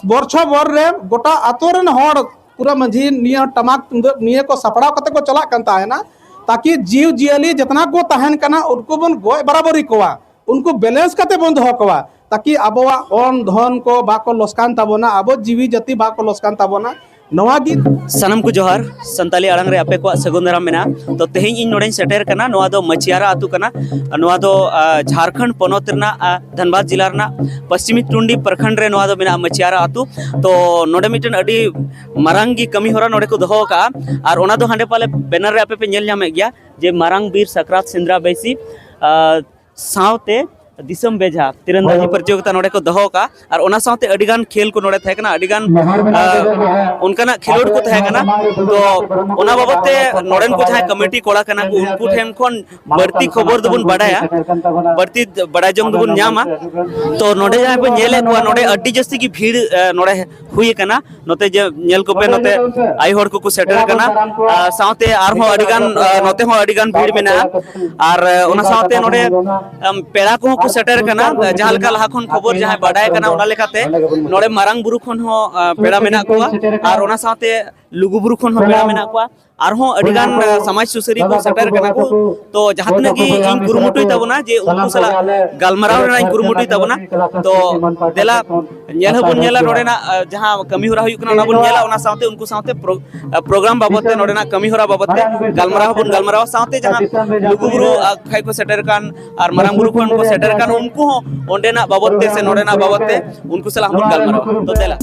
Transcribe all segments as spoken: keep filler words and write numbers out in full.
ᱵᱚᱨᱪᱷᱚ ᱵᱚᱨ ᱨᱮ ᱜᱚᱴᱟ ᱟᱛᱳ ᱨᱮᱱ ᱦᱚᱲ ᱯᱩᱨᱟᱹ ᱢᱟᱹᱡᱷᱤ ᱱᱤᱭᱟᱹ ᱴᱟᱢᱟᱠ ᱛᱩᱢᱫᱟᱹᱜ ᱱᱤᱭᱟᱹ ᱠᱚ ᱥᱟᱯᱲᱟᱣ ᱠᱟᱛᱮ ᱠᱚ ᱪᱟᱞᱟᱜ ᱠᱟᱱ ᱛᱟᱦᱮᱱᱟ, ᱛᱟᱠᱤ ᱡᱤᱣᱤ ᱡᱤᱭᱟᱹᱞᱤ ᱡᱮᱛᱱᱟ ᱠᱚ ᱛᱟᱦᱮᱱ ᱠᱟᱱᱟ ᱩᱱᱠᱩ ᱵᱚᱱ ᱜᱚᱡ ᱵᱟᱨᱟᱵᱟᱨᱤ ᱠᱚᱣᱟ, ᱩᱱᱠᱩ ᱵᱮᱞᱮᱱᱥ ᱠᱟᱛᱮ ᱵᱚᱱ ᱫᱚᱦᱚ ᱠᱚᱣᱟ, ᱛᱟᱠᱤ ᱟᱵᱚᱣᱟᱜ ᱚᱱ ᱫᱷᱚᱱ ᱠᱚ ᱵᱟᱠᱚ ᱞᱚᱥᱠᱟᱱ ᱛᱟᱵᱚᱱᱟ, ᱟᱵᱚ ᱡᱤᱣᱤ ᱡᱟᱹᱛᱤ ᱵᱟᱠᱚ ᱞᱚᱥᱠᱟᱱ ᱛᱟᱵᱚᱱᱟ᱾ ᱱᱚᱣᱟ ᱜᱮ᱾ ᱥᱟᱱᱟᱢ ᱠᱚ ᱡᱚᱦᱟᱨ᱾ ᱥᱟᱱᱛᱟᱞᱤ ᱟᱲᱟᱝ ᱨᱮ ᱟᱯᱮ ᱠᱚᱣᱟᱜ ᱥᱟᱹᱜᱩᱱ ᱫᱟᱨᱟᱢ ᱢᱮᱱᱟᱜᱼᱟ᱾ ᱛᱚ, ᱛᱮᱦᱮᱧ ᱤᱧ ᱱᱚᱰᱮᱧ ᱥᱮᱴᱮᱨ ᱠᱟᱱᱟ᱾ ᱱᱚᱣᱟ ᱫᱚ ᱢᱟᱹᱪᱤᱭᱟᱨᱟ ᱟᱹᱛᱩ ᱠᱟᱱᱟ᱾ ᱱᱚᱣᱟ ᱫᱚ, ᱟ, ᱡᱷᱟᱲᱠᱷᱚᱸᱰ ᱯᱚᱱᱚᱛ ᱨᱮᱱᱟᱜ, ᱟ, ᱫᱷᱟᱱᱵᱟᱫᱽ ᱡᱮᱞᱟ ᱨᱮᱱᱟᱜ ᱯᱚᱥᱪᱤᱢᱤ ᱴᱩᱱᱰᱤ ᱯᱨᱚᱠᱷᱚᱸᱰ ᱨᱮ ᱱᱚᱣᱟ ᱫᱚ ᱢᱮᱱᱟᱜᱼᱟ, ᱢᱟᱹᱪᱤᱭᱟᱨᱟ ᱟᱹᱛᱩ᱾ ᱛᱚ, ᱱᱚᱰᱮ ᱢᱤᱫᱴᱮᱱ ᱟᱹᱰᱤ ᱢᱟᱨᱟᱝ ᱜᱮ ᱠᱟᱹᱢᱤ ᱦᱚᱨᱟ ᱱᱚᱰᱮ ᱠᱚ ᱫᱚᱦᱚ ᱟᱠᱟᱫᱼᱟ᱾ ᱟᱨ ᱚᱱᱟ ᱫᱚ ᱦᱟᱸᱰᱮ ᱯᱟᱞᱮ ᱵᱮᱱᱟᱨ ᱨᱮ ᱟᱯᱮ ᱯᱮ ᱧᱮᱞ ᱧᱟᱢᱮᱫ ᱜᱮᱭᱟ ᱡᱮ ᱢᱟᱨᱟᱝ ᱵᱤᱨ ᱥᱟᱠᱨᱟᱛ ᱥᱮᱸᱫᱽᱨᱟ ᱵᱟᱹᱭᱥᱤ, ᱟ, ᱥᱟᱶᱛᱮ ᱫᱤᱥᱚᱢ ᱵᱮᱡᱷᱟ ᱛᱤᱨᱟᱱᱫᱟᱡᱤ ᱯᱨᱚᱛᱤᱡᱳᱜᱤᱛᱟ ᱱᱚᱰᱮ ᱠᱚ ᱫᱚᱦᱚ ᱟᱠᱟᱫᱼᱟ᱾ ᱟᱨ ᱚᱱᱟ ᱥᱟᱶᱛᱮ ᱟᱹᱰᱤᱜᱟᱱ ᱠᱷᱮᱞ ᱠᱚ ᱱᱚᱰᱮ ᱛᱟᱦᱮᱸ ᱠᱟᱱᱟ, ᱟᱹᱰᱤᱜᱟᱱ, ᱟ, ᱚᱱᱠᱟᱱᱟᱜ ᱠᱷᱮᱞᱳᱰ ᱠᱚ ᱛᱟᱦᱮᱸ ᱠᱟᱱᱟ᱾ ᱛᱚ, ᱚᱱᱟ ᱵᱟᱵᱚᱫ ᱛᱮ ᱱᱚᱰᱮᱱ ᱠᱚ ᱡᱟᱦᱟᱸᱭ ᱠᱚᱢᱤᱴᱤ ᱠᱚᱲᱟ ᱠᱟᱱᱟ ᱠᱚ, ᱩᱱᱠᱩ ᱴᱷᱮᱱ ᱠᱷᱚᱱ ᱵᱟᱹᱲᱛᱤ ᱠᱷᱚᱵᱚᱨ ᱫᱚᱵᱚᱱ ᱵᱟᱰᱟᱭᱟ, ᱵᱟᱹᱲᱛᱤ ᱵᱟᱰᱟᱭ ᱡᱚᱝ ᱫᱚᱵᱚᱱ ᱧᱟᱢᱟ᱾ ᱛᱚ, ᱱᱚᱰᱮ ᱡᱟᱦᱟᱸᱭ ᱵᱚᱱ ᱧᱮᱞᱮᱫ ᱠᱚᱣᱟ, ᱱᱚᱰᱮ ᱟᱹᱰᱤ ᱡᱟᱹᱥᱛᱤ ᱜᱮ ᱵᱷᱤᱲ, ᱮ, ᱱᱚᱰᱮ ᱦᱩᱭ ᱟᱠᱟᱱᱟ᱾ ᱱᱚᱛᱮ ᱡᱮ ᱧᱮᱞ ᱠᱚᱯᱮ, ᱱᱚᱛᱮ ᱟᱭᱳ ᱦᱚᱲ ᱠᱚᱠᱚ ᱥᱮᱴᱮᱨ ᱟᱠᱟᱱᱟ᱾ ᱟᱨ ᱥᱟᱶᱛᱮ ᱟᱨᱦᱚᱸ ᱟᱹᱰᱤ ᱜᱟᱱ, ᱟᱨ, ᱱᱚᱛᱮ ᱦᱚᱸ ᱟᱹᱰᱤ ᱜᱟᱱ ᱵᱷᱤᱲ ᱢᱮᱱᱟᱜᱼᱟ᱾ ᱟᱨ, ᱟᱨ, ᱚᱱᱟ ᱥᱟᱶᱛᱮ ᱱᱚᱰᱮ, ᱟᱢ, ᱯᱮᱲᱟ ᱠᱚᱦᱚᱸ ᱠᱚ ᱥᱮᱴᱮᱨ ᱟᱠᱟᱱᱟ᱾ ᱡᱟᱦᱟᱸ ᱞᱮᱠᱟ ᱞᱟᱦᱟ ᱠᱷᱚᱱ ᱠᱷᱚᱵᱚᱨ ᱡᱟᱦᱟᱸᱭ ᱵᱟᱰᱟᱭ ᱠᱟᱱᱟ, ᱚᱱᱟ ᱞᱮᱠᱟᱛᱮ ᱱᱚᱰᱮ ᱢᱟᱨᱟᱝ ᱵᱩᱨᱩ ᱠᱷᱚᱱ ᱦᱚᱸ, ᱟᱨ, ᱯᱮᱲᱟ ᱢᱮᱱᱟᱜ ᱠᱚᱣᱟ᱾ ᱟᱨ ᱚᱱᱟ ᱥᱟᱶᱛᱮ ᱞᱩᱜᱩ ᱵᱩᱨᱩ ᱠᱷᱚᱱ ᱦᱚᱸ ᱯᱮᱲᱟ ᱢᱮᱱᱟᱜ ᱠᱚᱣᱟ᱾ ᱟᱨᱦᱚᱸ ᱟᱹᱰᱤ ᱜᱟᱱ, ᱟᱨ, ᱥᱚᱢᱟᱡᱽ ᱥᱩᱥᱟᱹᱨᱤᱭᱟᱹ ᱠᱚ ᱥᱮᱴᱮᱨ ᱠᱟᱱᱟ ᱠᱚ᱾ ᱛᱚ, ᱡᱟᱦᱟᱸ ᱛᱤᱱᱟᱹᱜ ᱜᱮ ᱤᱧ ᱠᱩᱨᱩᱢᱩᱴᱩᱭ ᱛᱟᱵᱚᱱᱟ ᱡᱮ ᱩᱱᱠᱩ ᱥᱟᱞᱟᱜ ᱜᱟᱞᱢᱟᱨᱟᱣ ᱨᱮᱱᱟᱜ ᱤᱧ ᱠᱩᱨᱩᱢᱩᱴᱩᱭ ᱛᱟᱵᱚᱱᱟ᱾ ᱛᱚ, ᱫᱮᱞᱟ, ᱧᱮᱞ ᱦᱚᱸᱵᱚᱱ ᱧᱮᱞᱟ ᱱᱚᱰᱮᱱᱟᱜ, ᱟᱨ, ᱡᱟᱦᱟᱸ ᱠᱟᱹᱢᱤ ᱦᱚᱨᱟ ᱦᱩᱭᱩᱜ ᱠᱟᱱᱟ, ᱚᱱᱟ ᱵᱚᱱ ᱧᱮᱞᱟ᱾ ᱚᱱᱟ ᱥᱟᱶᱛᱮ ᱩᱱᱠᱩ ᱥᱟᱶᱛᱮ ᱯᱨᱳ-, ᱟᱨ, ᱯᱨᱳᱜᱨᱟᱢ ᱵᱟᱵᱚᱫ ᱛᱮ, ᱱᱚᱰᱮᱱᱟᱜ ᱠᱟᱹᱢᱤ ᱦᱚᱨᱟ ᱵᱟᱵᱚᱫ ᱛᱮ ᱜᱟᱞᱢᱟᱨᱟᱣ ᱦᱚᱸᱵᱚᱱ ᱜᱟᱞᱢᱟᱨᱟᱣᱟ᱾ ᱥᱟᱶᱛᱮ ᱡᱟᱦᱟᱸ ᱞᱩᱜᱩᱵᱩᱨᱩ, ᱟᱨ, ᱠᱷᱚᱱ ᱠᱚ ᱥᱮᱴᱮᱨ ᱟᱠᱟᱱ ᱟᱨ ᱢᱟᱨᱟᱝ ᱵᱩᱨᱩ ᱠᱷᱚᱱ ᱠᱚ ᱥᱮᱴᱮᱨ ᱟᱠᱟᱱ, ᱩᱱᱠᱩ ᱦᱚᱸ ᱚᱸᱰᱮᱱᱟᱜ ᱵᱟᱵᱚᱫ ᱛᱮ ᱥᱮ ᱱᱚᱰᱮᱱᱟᱜ ᱵᱟᱵᱚᱫ ᱛᱮ ᱩᱱᱠᱩ ᱥᱟᱞᱟᱜ ᱦᱚᱸᱵᱚᱱ ᱜᱟᱞᱢᱟᱨᱟᱣᱟ᱾ ᱛᱚ, ᱫᱮᱞᱟ᱾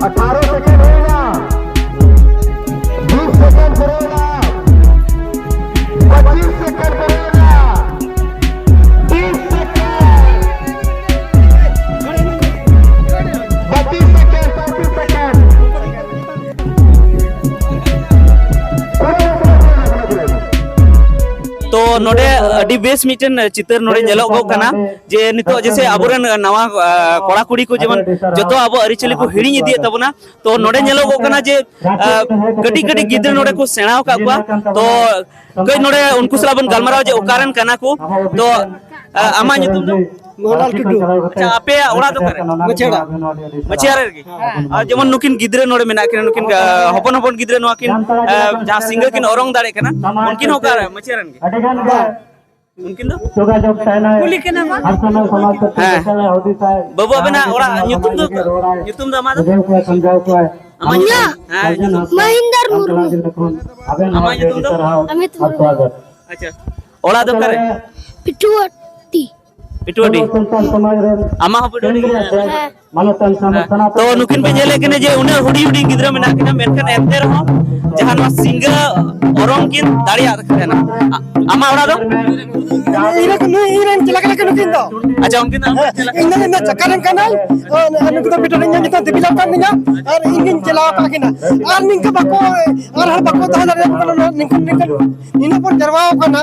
अठारह सेकंड रहेगा, बीस सेकंड रहेगा, पच्चीस सेकंड रहेगा, तीस सेकंड, बत्तीस सेकंड, पैंतीस सेकंड। ᱛᱚ ᱱᱚᱰᱮ ᱟᱹᱰᱤ ᱵᱮᱥ ᱢᱤᱫᱴᱮᱱ ᱪᱤᱛᱟᱹᱨ ᱱᱚᱰᱮ ᱧᱮᱞᱚᱜᱚᱜ ᱠᱟᱱᱟ, ᱡᱮ ᱱᱤᱛᱚᱜ ᱡᱮᱥᱮ ᱟᱵᱚᱨᱮᱱ ᱱᱟᱣᱟ, ᱟ, ᱠᱚᱲᱟ ᱠᱩᱲᱤ ᱠᱚ ᱡᱮᱢᱚᱱ ᱡᱚᱛᱚ ᱟᱵᱚ ᱟᱹᱨᱤᱪᱟᱹᱞᱤ ᱠᱚ ᱦᱤᱲᱤᱧ ᱤᱫᱤᱭᱮᱫ ᱛᱟᱵᱚᱱᱟ᱾ ᱛᱚ ᱱᱚᱰᱮ ᱧᱮᱞᱚᱜᱚᱜ ᱠᱟᱱᱟ ᱡᱮ, ᱟ, ᱠᱟᱹᱴᱤᱡ ᱠᱟᱹᱴᱤᱡ ᱜᱤᱫᱽᱨᱟᱹ ᱱᱚᱰᱮ ᱠᱚ ᱥᱮᱬᱟ ᱟᱠᱟᱫ ᱠᱚᱣᱟ᱾ ᱛᱚ ᱠᱟᱹᱡ ᱱᱚᱰᱮ ᱩᱱᱠᱩ ᱥᱟᱞᱟᱜ ᱵᱚᱱ ᱜᱟᱞᱢᱟᱨᱟᱣᱟ ᱡᱮ ᱚᱠᱟᱨᱮᱱ ᱠᱟᱱᱟ ᱠᱚ᱾ ᱛᱚ, ᱟ, ᱟᱢᱟᱜ ᱧᱩᱛᱩᱢ ᱫᱚ? ᱢᱳᱦᱚᱱᱞᱟᱞ ᱴᱩᱰᱩ᱾ ᱟᱪᱪᱷᱟ, ᱟᱯᱮᱭᱟᱜ ᱚᱲᱟᱜ ᱫᱚ ᱚᱠᱟᱨᱮ? ᱢᱟᱹᱪᱷᱤ ᱦᱟᱲᱟ᱾ ᱢᱟᱹᱪᱷᱤ ᱦᱟᱲᱟ ᱨᱮᱜᱮ? ᱦᱮᱸ᱾ ᱟᱨ ᱡᱮᱢᱚᱱ ᱱᱩᱠᱤᱱ ᱜᱤᱫᱽᱨᱟᱹ ᱱᱚᱰᱮ ᱢᱮᱱᱟᱜ ᱠᱤᱱᱟ, ᱱᱩᱠᱤᱱ, ᱟ, ᱦᱚᱯᱚᱱ ᱦᱚᱯᱚᱱ ᱜᱤᱫᱽᱨᱟᱹ ᱱᱚᱣᱟ ᱠᱤᱱ, ᱟ, ᱡᱟᱦᱟᱸ ᱥᱤᱝᱜᱟᱹ ᱠᱤᱱ ᱚᱨᱚᱝ ᱫᱟᱲᱮᱭᱟᱜ ᱠᱟᱱᱟ, ᱩᱱᱠᱤᱱ ᱦᱚᱸ ᱚᱠᱟᱨᱮ? ᱢᱟᱹᱪᱷᱤ ᱦᱟᱲᱟ ᱨᱮᱱ ᱜᱮ? ᱩᱱᱠᱤᱱ ᱫᱚ? ᱠᱩᱞᱤ ᱠᱟᱱᱟ ᱠᱚ᱾ ᱦᱮᱸ᱾ ᱵᱟᱹᱵᱩ, ᱟᱵᱮᱱᱟᱜ ᱚᱲᱟᱜ ᱧᱩᱛᱩᱢ ᱫᱚ? ᱧᱩᱛᱩᱢ ᱫᱚ ᱟᱢᱟᱜ ᱫᱚ? ᱟᱢᱟᱜ ᱧᱩᱛᱩᱢ? ᱤᱧᱟᱹᱜ? ᱦᱮᱸ, ᱧᱩᱛᱩᱢ᱾ ᱢᱚᱦᱤᱱᱫᱚᱨ ᱢᱩᱨᱢᱩ᱾ ᱟᱢᱟᱜ ᱧᱩᱛᱩᱢ ᱫᱚ? ᱚᱢᱤᱛ ᱢᱩᱨᱢᱩ᱾ ᱟᱪᱪᱷᱟ᱾ ᱚᱲᱟᱜ ᱫᱚ ᱚᱠᱟᱨᱮ? ᱯᱤᱴᱷᱩᱣᱟᱹᱴᱤ᱾ ᱯᱤᱴᱷᱩᱣᱟᱹᱰᱤ᱾ ᱟᱢᱟᱜ ᱦᱚᱸ ᱯᱤᱴᱷᱩᱣᱟᱹᱰᱤ ᱜᱮ? ᱦᱮᱸ᱾ ᱦᱮᱸ᱾ ᱛᱚ, ᱱᱩᱠᱤᱱ ᱯᱮ ᱧᱮᱞᱮᱫ ᱠᱤᱱᱟ ᱡᱮ ᱩᱱᱟᱹᱜ ᱦᱩᱰᱤᱧ ᱦᱩᱰᱤᱧ ᱜᱤᱫᱽᱨᱟᱹ ᱢᱮᱱᱟᱜ ᱠᱤᱱᱟ, ᱢᱮᱱᱠᱷᱟᱱ ᱮᱱᱛᱮ ᱨᱮᱦᱚᱸ ᱡᱟᱦᱟᱸ ᱱᱚᱣᱟ ᱥᱤᱸᱜᱟᱹ ᱚᱨᱚᱝ ᱠᱤᱱ ᱫᱟᱲᱮᱭᱟᱜ ᱛᱟᱦᱮᱱᱟ᱾ ᱟ-, ᱟᱢᱟᱜ ᱚᱲᱟᱜ ᱫᱚ? ᱤᱧ ᱨᱮᱱ, ᱱᱩᱭ ᱤᱧ ᱨᱮᱱ ᱪᱮᱞᱟ ᱠᱟᱱᱟ ᱠᱤᱱ ᱱᱩᱠᱤᱱ ᱫᱚ᱾ ᱟᱪᱪᱷᱟ, ᱩᱱᱠᱤᱱ ᱫᱚ ᱦᱮᱸ, ᱪᱮᱞᱟ? ᱤᱧ ᱫᱚ, ᱤᱧ ᱫᱚ ᱪᱟᱠᱟ ᱨᱮᱱ ᱠᱟᱱᱟᱭ᱾ ᱟᱨ ᱱᱩᱠᱩ ᱫᱚ ᱵᱤᱴᱟᱹ ᱨᱮᱱ ᱧᱩᱛᱩᱢ ᱫᱮᱵᱤᱞᱟᱞ ᱠᱟᱱ ᱛᱤᱧᱟ᱾ ᱟᱨ ᱤᱧ ᱜᱤᱧ ᱪᱮᱞᱟ ᱟᱠᱟᱫ ᱠᱤᱱᱟ᱾ ᱟᱨ ᱱᱤᱝᱠᱟ ᱵᱟᱠᱚ, ᱟᱨ ᱦᱚᱲ ᱵᱟᱠᱚ ᱫᱚᱦᱚ ᱫᱟᱲᱮᱭᱟᱠᱚ ᱠᱟᱱᱟ᱾ ᱱᱤᱝᱠᱟᱹ, ᱱᱤᱝᱠᱟᱹ ᱱᱤᱱᱟᱹᱜ ᱵᱚᱱ ᱡᱟᱨᱣᱟ ᱟᱠᱟᱱᱟ,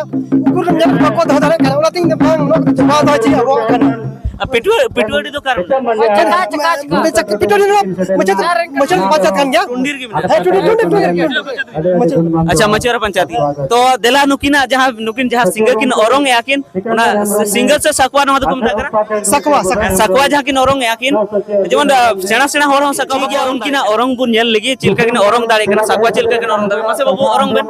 ᱩᱠᱩᱨ ᱨᱮᱱ ᱧᱮᱞ ᱵᱟᱠᱚ ᱫᱚᱦᱚ ᱫᱟᱲᱮᱭᱟᱜ ᱠᱟᱱᱟ᱾ ᱚᱱᱟᱛᱮ ᱤᱧ ᱫᱚ ᱵᱟᱝ, ᱱᱚᱣᱟ ᱠᱚᱫᱚ ᱪᱟᱵᱟ ᱫᱚᱦᱚ ᱪᱮᱫ ᱟᱵᱚᱣᱟᱜ ᱠᱟᱱᱟ᱾ ᱟᱨ ᱯᱤᱴᱩᱣᱟᱹ, ᱯᱤᱴᱩᱣᱟᱹᱰᱤ ᱫᱚ ᱚᱠᱟ ᱨᱮ ᱢᱮᱱᱟᱜᱼᱟ? ᱪᱟᱠᱟ, ᱪᱟᱠᱟ, ᱪᱟᱠᱟ᱾ ᱢᱟᱪᱮᱛ, ᱯᱤᱴᱩᱣᱟᱹᱰᱤ ᱱᱚᱣᱟ ᱢᱟᱪᱮᱛ, ᱢᱟᱪᱮᱛ ᱯᱟᱧᱪᱟᱭᱮᱛ ᱠᱟᱱ ᱜᱮᱭᱟ᱾ ᱴᱩᱱᱰᱤ ᱨᱮᱜᱮ ᱢᱮᱱᱟᱜᱼᱟ᱾ ᱦᱮᱸ, ᱴᱩᱱᱰᱤ, ᱴᱩᱱᱰᱤ, ᱴᱩᱱᱰᱤ᱾ ᱢᱟᱪᱮᱛ᱾ ᱟᱪᱪᱷᱟ, ᱢᱟᱹᱪᱷᱤ ᱦᱟᱨᱟ ᱯᱚᱧᱪᱟᱭᱮᱛ ᱜᱮ᱾ ᱛᱚ, ᱫᱮᱞᱟ ᱱᱩᱠᱤᱱᱟᱜ ᱡᱟᱦᱟᱸ, ᱱᱩᱠᱤᱱ ᱡᱟᱦᱟᱸ ᱥᱤᱸᱜᱟᱹ ᱠᱤᱱ ᱚᱨᱚᱝ ᱮᱜᱼᱟ ᱠᱤᱱ, ᱚᱱᱟ ᱥᱤᱸᱜᱟᱹ ᱥᱮ ᱥᱟᱠᱣᱟ ᱱᱚᱣᱟ ᱫᱚᱠᱚ ᱢᱮᱛᱟᱜ ᱠᱟᱱᱟ? ᱥᱟᱠᱣᱟ, ᱥᱟᱠᱣᱟ᱾ ᱥᱟᱠᱣᱟ ᱡᱟᱦᱟᱸ ᱠᱤᱱ ᱚᱨᱚᱝ ᱮᱜᱼᱟ ᱠᱤᱱ, ᱡᱮᱢᱚᱱ, ᱟ, ᱥᱮᱬᱟ ᱥᱮᱬᱟ ᱦᱚᱲ ᱦᱚᱸ ᱥᱟᱠᱣᱟ ᱵᱟᱠᱚ ᱚᱨᱚᱝ ᱫᱟᱲᱮᱭᱟᱜ ᱠᱟᱱᱟ᱾ ᱩᱱᱠᱤᱱᱟᱜ ᱚᱨᱚᱝ ᱵᱚᱱ ᱧᱮᱞ ᱞᱮᱜᱮ, ᱪᱮᱫ ᱞᱮᱠᱟ ᱠᱤᱱ ᱚᱨᱚᱝ ᱫᱟᱲᱮᱭᱟᱜ ᱠᱟᱱᱟ, ᱥᱟᱠᱣᱟ ᱪᱮᱫ ᱞᱮᱠᱟ ᱠᱤᱱ ᱚᱨᱚᱝ ᱫᱟᱲᱮᱭᱟᱜ ᱠᱟᱱᱟ᱾ ᱢᱟᱥᱮ ᱵᱟᱹᱵᱩ, ᱚᱨᱚᱝ ᱵᱮᱱ᱾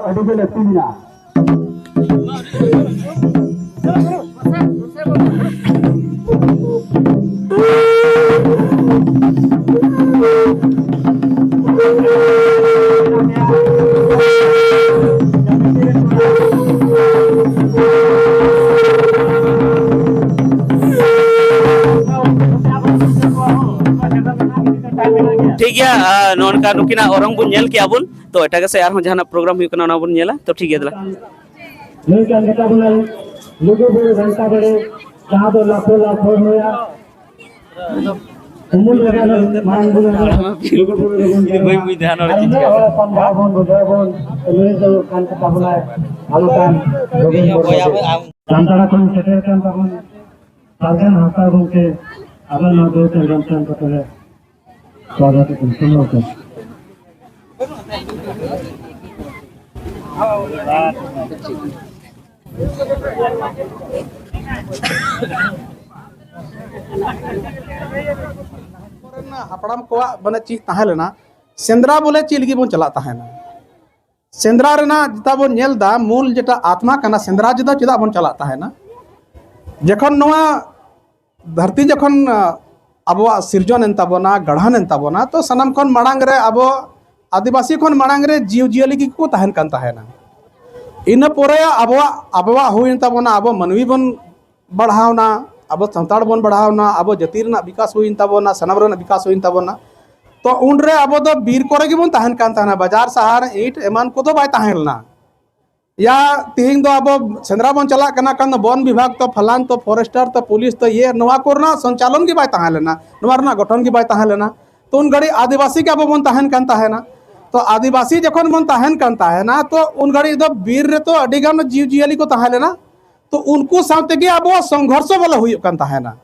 ᱴᱷᱤᱠ ᱜᱮᱭᱟ᱾ ᱟᱨ ᱱᱚᱜᱼᱚ ᱱᱚᱝᱠᱟ ᱱᱩᱠᱤᱱᱟᱜ ᱚᱨᱚᱝ ᱵᱚᱱ ᱧᱮᱞ ᱠᱮᱜᱼᱟ ᱵᱚᱱ, ᱛᱚ ᱮᱴᱟᱜ ᱥᱮᱫ ᱟᱨᱦᱚᱸ ᱡᱟᱦᱟᱱᱟᱜ ᱯᱨᱳᱜᱨᱟᱢ ᱦᱩᱭᱩᱜ ᱠᱟᱱᱟ, ᱚᱱᱟ ᱵᱚᱱ ᱧᱮᱞᱟ᱾ ᱛᱚ ᱴᱷᱤᱠ ᱜᱮᱭᱟ, ᱫᱮᱞᱟ᱾ ᱱᱩᱭ ᱠᱟᱱ ᱜᱮᱛᱟ ᱵᱚᱱᱟᱭ ᱞᱩᱜᱩ ᱵᱩᱨᱩ ᱜᱷᱟᱱᱴᱟ ᱵᱟᱲᱮ, ᱡᱟᱦᱟᱸ ᱫᱚ ᱞᱟᱯᱷᱚ ᱞᱟᱯᱷᱚ ᱱᱩᱭᱟ ᱩᱢᱩᱞ ᱨᱮᱜᱮ ᱢᱟᱨᱟᱝ ᱵᱩᱨᱩ ᱞᱩᱜᱩ ᱵᱩᱨᱩ ᱨᱮᱵᱚᱱ ᱵᱟᱹᱧ ᱵᱩᱡᱽ ᱫᱟ, ᱱᱚᱰᱮ ᱟᱨ ᱪᱮᱫ ᱩᱱᱟᱹᱜ ᱪᱤᱠᱟᱹᱜ ᱦᱚᱲ ᱠᱟᱱᱟ? ᱦᱚᱯᱚᱱ ᱵᱟᱵᱚᱱ ᱵᱩᱡᱷᱟᱹᱣ ᱵᱚᱱ, ᱱᱩᱭ ᱫᱚ ᱠᱟᱱ ᱜᱮᱛᱟ ᱵᱚᱱᱟᱭ ᱟᱞᱚᱠᱟᱱ ᱜᱳᱵᱤᱱᱫ ᱢᱩᱨᱢᱩ᱾ ᱡᱟᱢᱛᱟᱲᱟ ᱠᱷᱚᱱ ᱥᱮᱴᱮᱨ ᱠᱟᱱ ᱛᱟᱵᱚᱱ ᱥᱟᱨᱡᱚᱢ ᱦᱟᱸᱥᱫᱟ ᱜᱚᱢᱠᱮ, ᱟᱵᱚ ᱱᱚᱣᱟ ᱫᱩ ᱪᱟᱸᱫᱚ ᱪᱟᱸᱫᱚ ᱛᱮᱞᱮ ᱥᱣᱟᱜᱚᱛ ᱮᱫ ᱠᱟᱱᱟ᱾ ᱥᱟᱨᱡᱚᱢ ᱦᱟᱸᱥᱫᱟ᱾ ᱦᱟᱯᱲᱟᱢ ᱠᱚᱣᱟᱜ ᱢᱟᱱᱮ ᱪᱮᱫ ᱛᱟᱦᱮᱸ ᱞᱮᱱᱟ, ᱥᱮᱸᱫᱽᱨᱟ ᱵᱚᱞᱮ ᱪᱮᱫ ᱞᱟᱹᱜᱤᱫ ᱵᱚᱱ ᱪᱟᱞᱟᱜ ᱛᱟᱦᱮᱱᱟ? ᱥᱮᱸᱫᱽᱨᱟ ᱨᱮᱱᱟᱜ ᱡᱮᱴᱟ ᱵᱚᱱ ᱧᱮᱞ ᱮᱫᱟ, ᱢᱩᱞ ᱡᱮᱴᱟ ᱟᱛᱢᱟ ᱠᱟᱱᱟ ᱥᱮᱸᱫᱽᱨᱟ ᱡᱩᱫᱟ ᱪᱮᱫᱟᱜ ᱵᱚᱱ ᱪᱟᱞᱟᱜ ᱛᱟᱦᱮᱱᱟ? ᱡᱚᱠᱷᱚᱱ ᱱᱚᱣᱟ ᱫᱷᱟᱹᱨᱛᱤ ᱡᱚᱠᱷᱚᱱ, ᱟ, ᱟᱵᱚᱣᱟᱜ ᱥᱤᱨᱡᱚᱱ ᱮᱱ ᱛᱟᱵᱚᱱᱟ, ᱜᱟᱲᱦᱟᱱ ᱮᱱ ᱛᱟᱵᱚᱱᱟ, ᱛᱚ ᱥᱟᱱᱟᱢ ᱠᱷᱚᱱ ᱢᱟᱲᱟᱝ ᱨᱮ ᱟᱵᱚ ᱟᱹᱫᱤᱵᱟᱹᱥᱤ ᱠᱷᱚᱱ ᱢᱟᱲᱟᱝ ᱨᱮ ᱡᱤᱣᱤ ᱡᱤᱭᱟᱹᱞᱤ ᱜᱮᱠᱚ ᱛᱟᱦᱮᱱ ᱠᱟᱱ ᱛᱟᱦᱮᱱᱟ᱾ ᱤᱱᱟᱹ ᱯᱚᱨᱮ ᱟᱵᱚᱣᱟᱜ, ᱟᱵᱚᱣᱟᱜ ᱦᱩᱭᱮᱱ ᱛᱟᱵᱚᱱᱟ, ᱟᱵᱚ ᱢᱟᱹᱱᱢᱤ ᱵᱚᱱ ᱵᱟᱲᱦᱟᱣᱱᱟ, ᱟᱵᱚ ᱥᱟᱱᱛᱟᱲ ᱵᱚᱱ ᱵᱟᱲᱦᱟᱣᱱᱟ, ᱟᱵᱚ ᱡᱟᱹᱛᱤ ᱨᱮᱱᱟᱜ ᱵᱤᱠᱟᱥ ᱦᱩᱭᱮᱱ ᱛᱟᱵᱚᱱᱟ, ᱥᱟᱱᱟᱢ ᱨᱮᱱᱟᱜ ᱵᱤᱠᱟᱥ ᱦᱩᱭᱮᱱ ᱛᱟᱵᱚᱱᱟ᱾ ᱛᱚ ᱩᱱᱨᱮ ᱟᱵᱚ ᱫᱚ ᱵᱤᱨ ᱠᱚᱨᱮ ᱜᱮᱵᱚᱱ ᱛᱟᱦᱮᱱ ᱠᱟᱱ ᱛᱟᱦᱮᱱᱟ, ᱵᱟᱡᱟᱨ ᱥᱟᱦᱟᱨ ᱤᱴ ᱮᱢᱟᱱ ᱠᱚᱫᱚ ᱵᱟᱭ ᱛᱟᱦᱮᱸ ᱞᱮᱱᱟ᱾ ᱭᱟ ᱛᱤᱦᱤᱧ ᱫᱚ ᱟᱵᱚ ᱥᱮᱸᱫᱽᱨᱟ ᱵᱚᱱ ᱪᱟᱞᱟᱜ ᱠᱟᱱᱟ, ᱠᱷᱟᱱ ᱫᱚ ᱵᱚᱱ ᱵᱤᱵᱷᱟᱜᱽ ᱛᱚ, ᱯᱷᱟᱞᱟᱱ ᱛᱚ, ᱯᱷᱚᱨᱮᱥᱴᱟᱨ ᱛᱚ, ᱯᱩᱞᱤᱥ ᱛᱚ, ᱤᱭᱟᱹ ᱱᱚᱣᱟ ᱠᱚᱨᱮᱱᱟᱜ ᱥᱚᱧᱪᱟᱞᱚᱱ ᱜᱮ ᱵᱟᱭ ᱛᱟᱦᱮᱸ ᱞᱮᱱᱟ, ᱱᱚᱣᱟ ᱨᱮᱱᱟᱜ ᱜᱚᱴᱷᱚᱱ ᱜᱮ ᱵᱟᱭ ᱛᱟᱦᱮᱸ ᱞᱮᱱᱟ᱾ ᱛᱚ ᱩᱱ ᱜᱷᱟᱹᱲᱤᱡ ᱟᱹᱫᱤᱵᱟᱹᱥᱤ ᱜᱮ ᱟᱵᱚ ᱵᱚᱱ ᱛᱟᱦᱮᱱ ᱠᱟᱱ ᱛᱟᱦᱮᱱᱟ᱾ ᱛᱚ ᱟᱹᱫᱤᱵᱟᱹᱥᱤ ᱡᱚᱠᱷᱚᱱ ᱵᱚᱱ ᱛᱟᱦᱮᱱ ᱠᱟᱱ ᱛᱟᱦᱮᱱᱟ, ᱛᱚ ᱩᱱ ᱜᱷᱟᱹᱲᱤᱡ ᱫᱚ ᱵᱤᱨ ᱨᱮᱛᱚ ᱟᱹᱰᱤ ᱜᱟᱱ ᱡᱤᱣᱤ ᱡᱤᱭᱟᱹᱞᱤ ᱠᱚ ᱛᱟᱦᱮᱸ ᱞᱮᱱᱟ᱾ ᱛᱚ ᱩᱱᱠᱩ ᱥᱟᱶ ᱛᱮᱜᱮ ᱟᱵᱚᱣᱟᱜ ᱥᱚᱝᱜᱷᱚᱨᱥᱚ ᱵᱚᱞᱮ ᱦᱩᱭᱩᱜ ᱠᱟᱱ ᱛᱟᱦᱮᱱᱟ᱾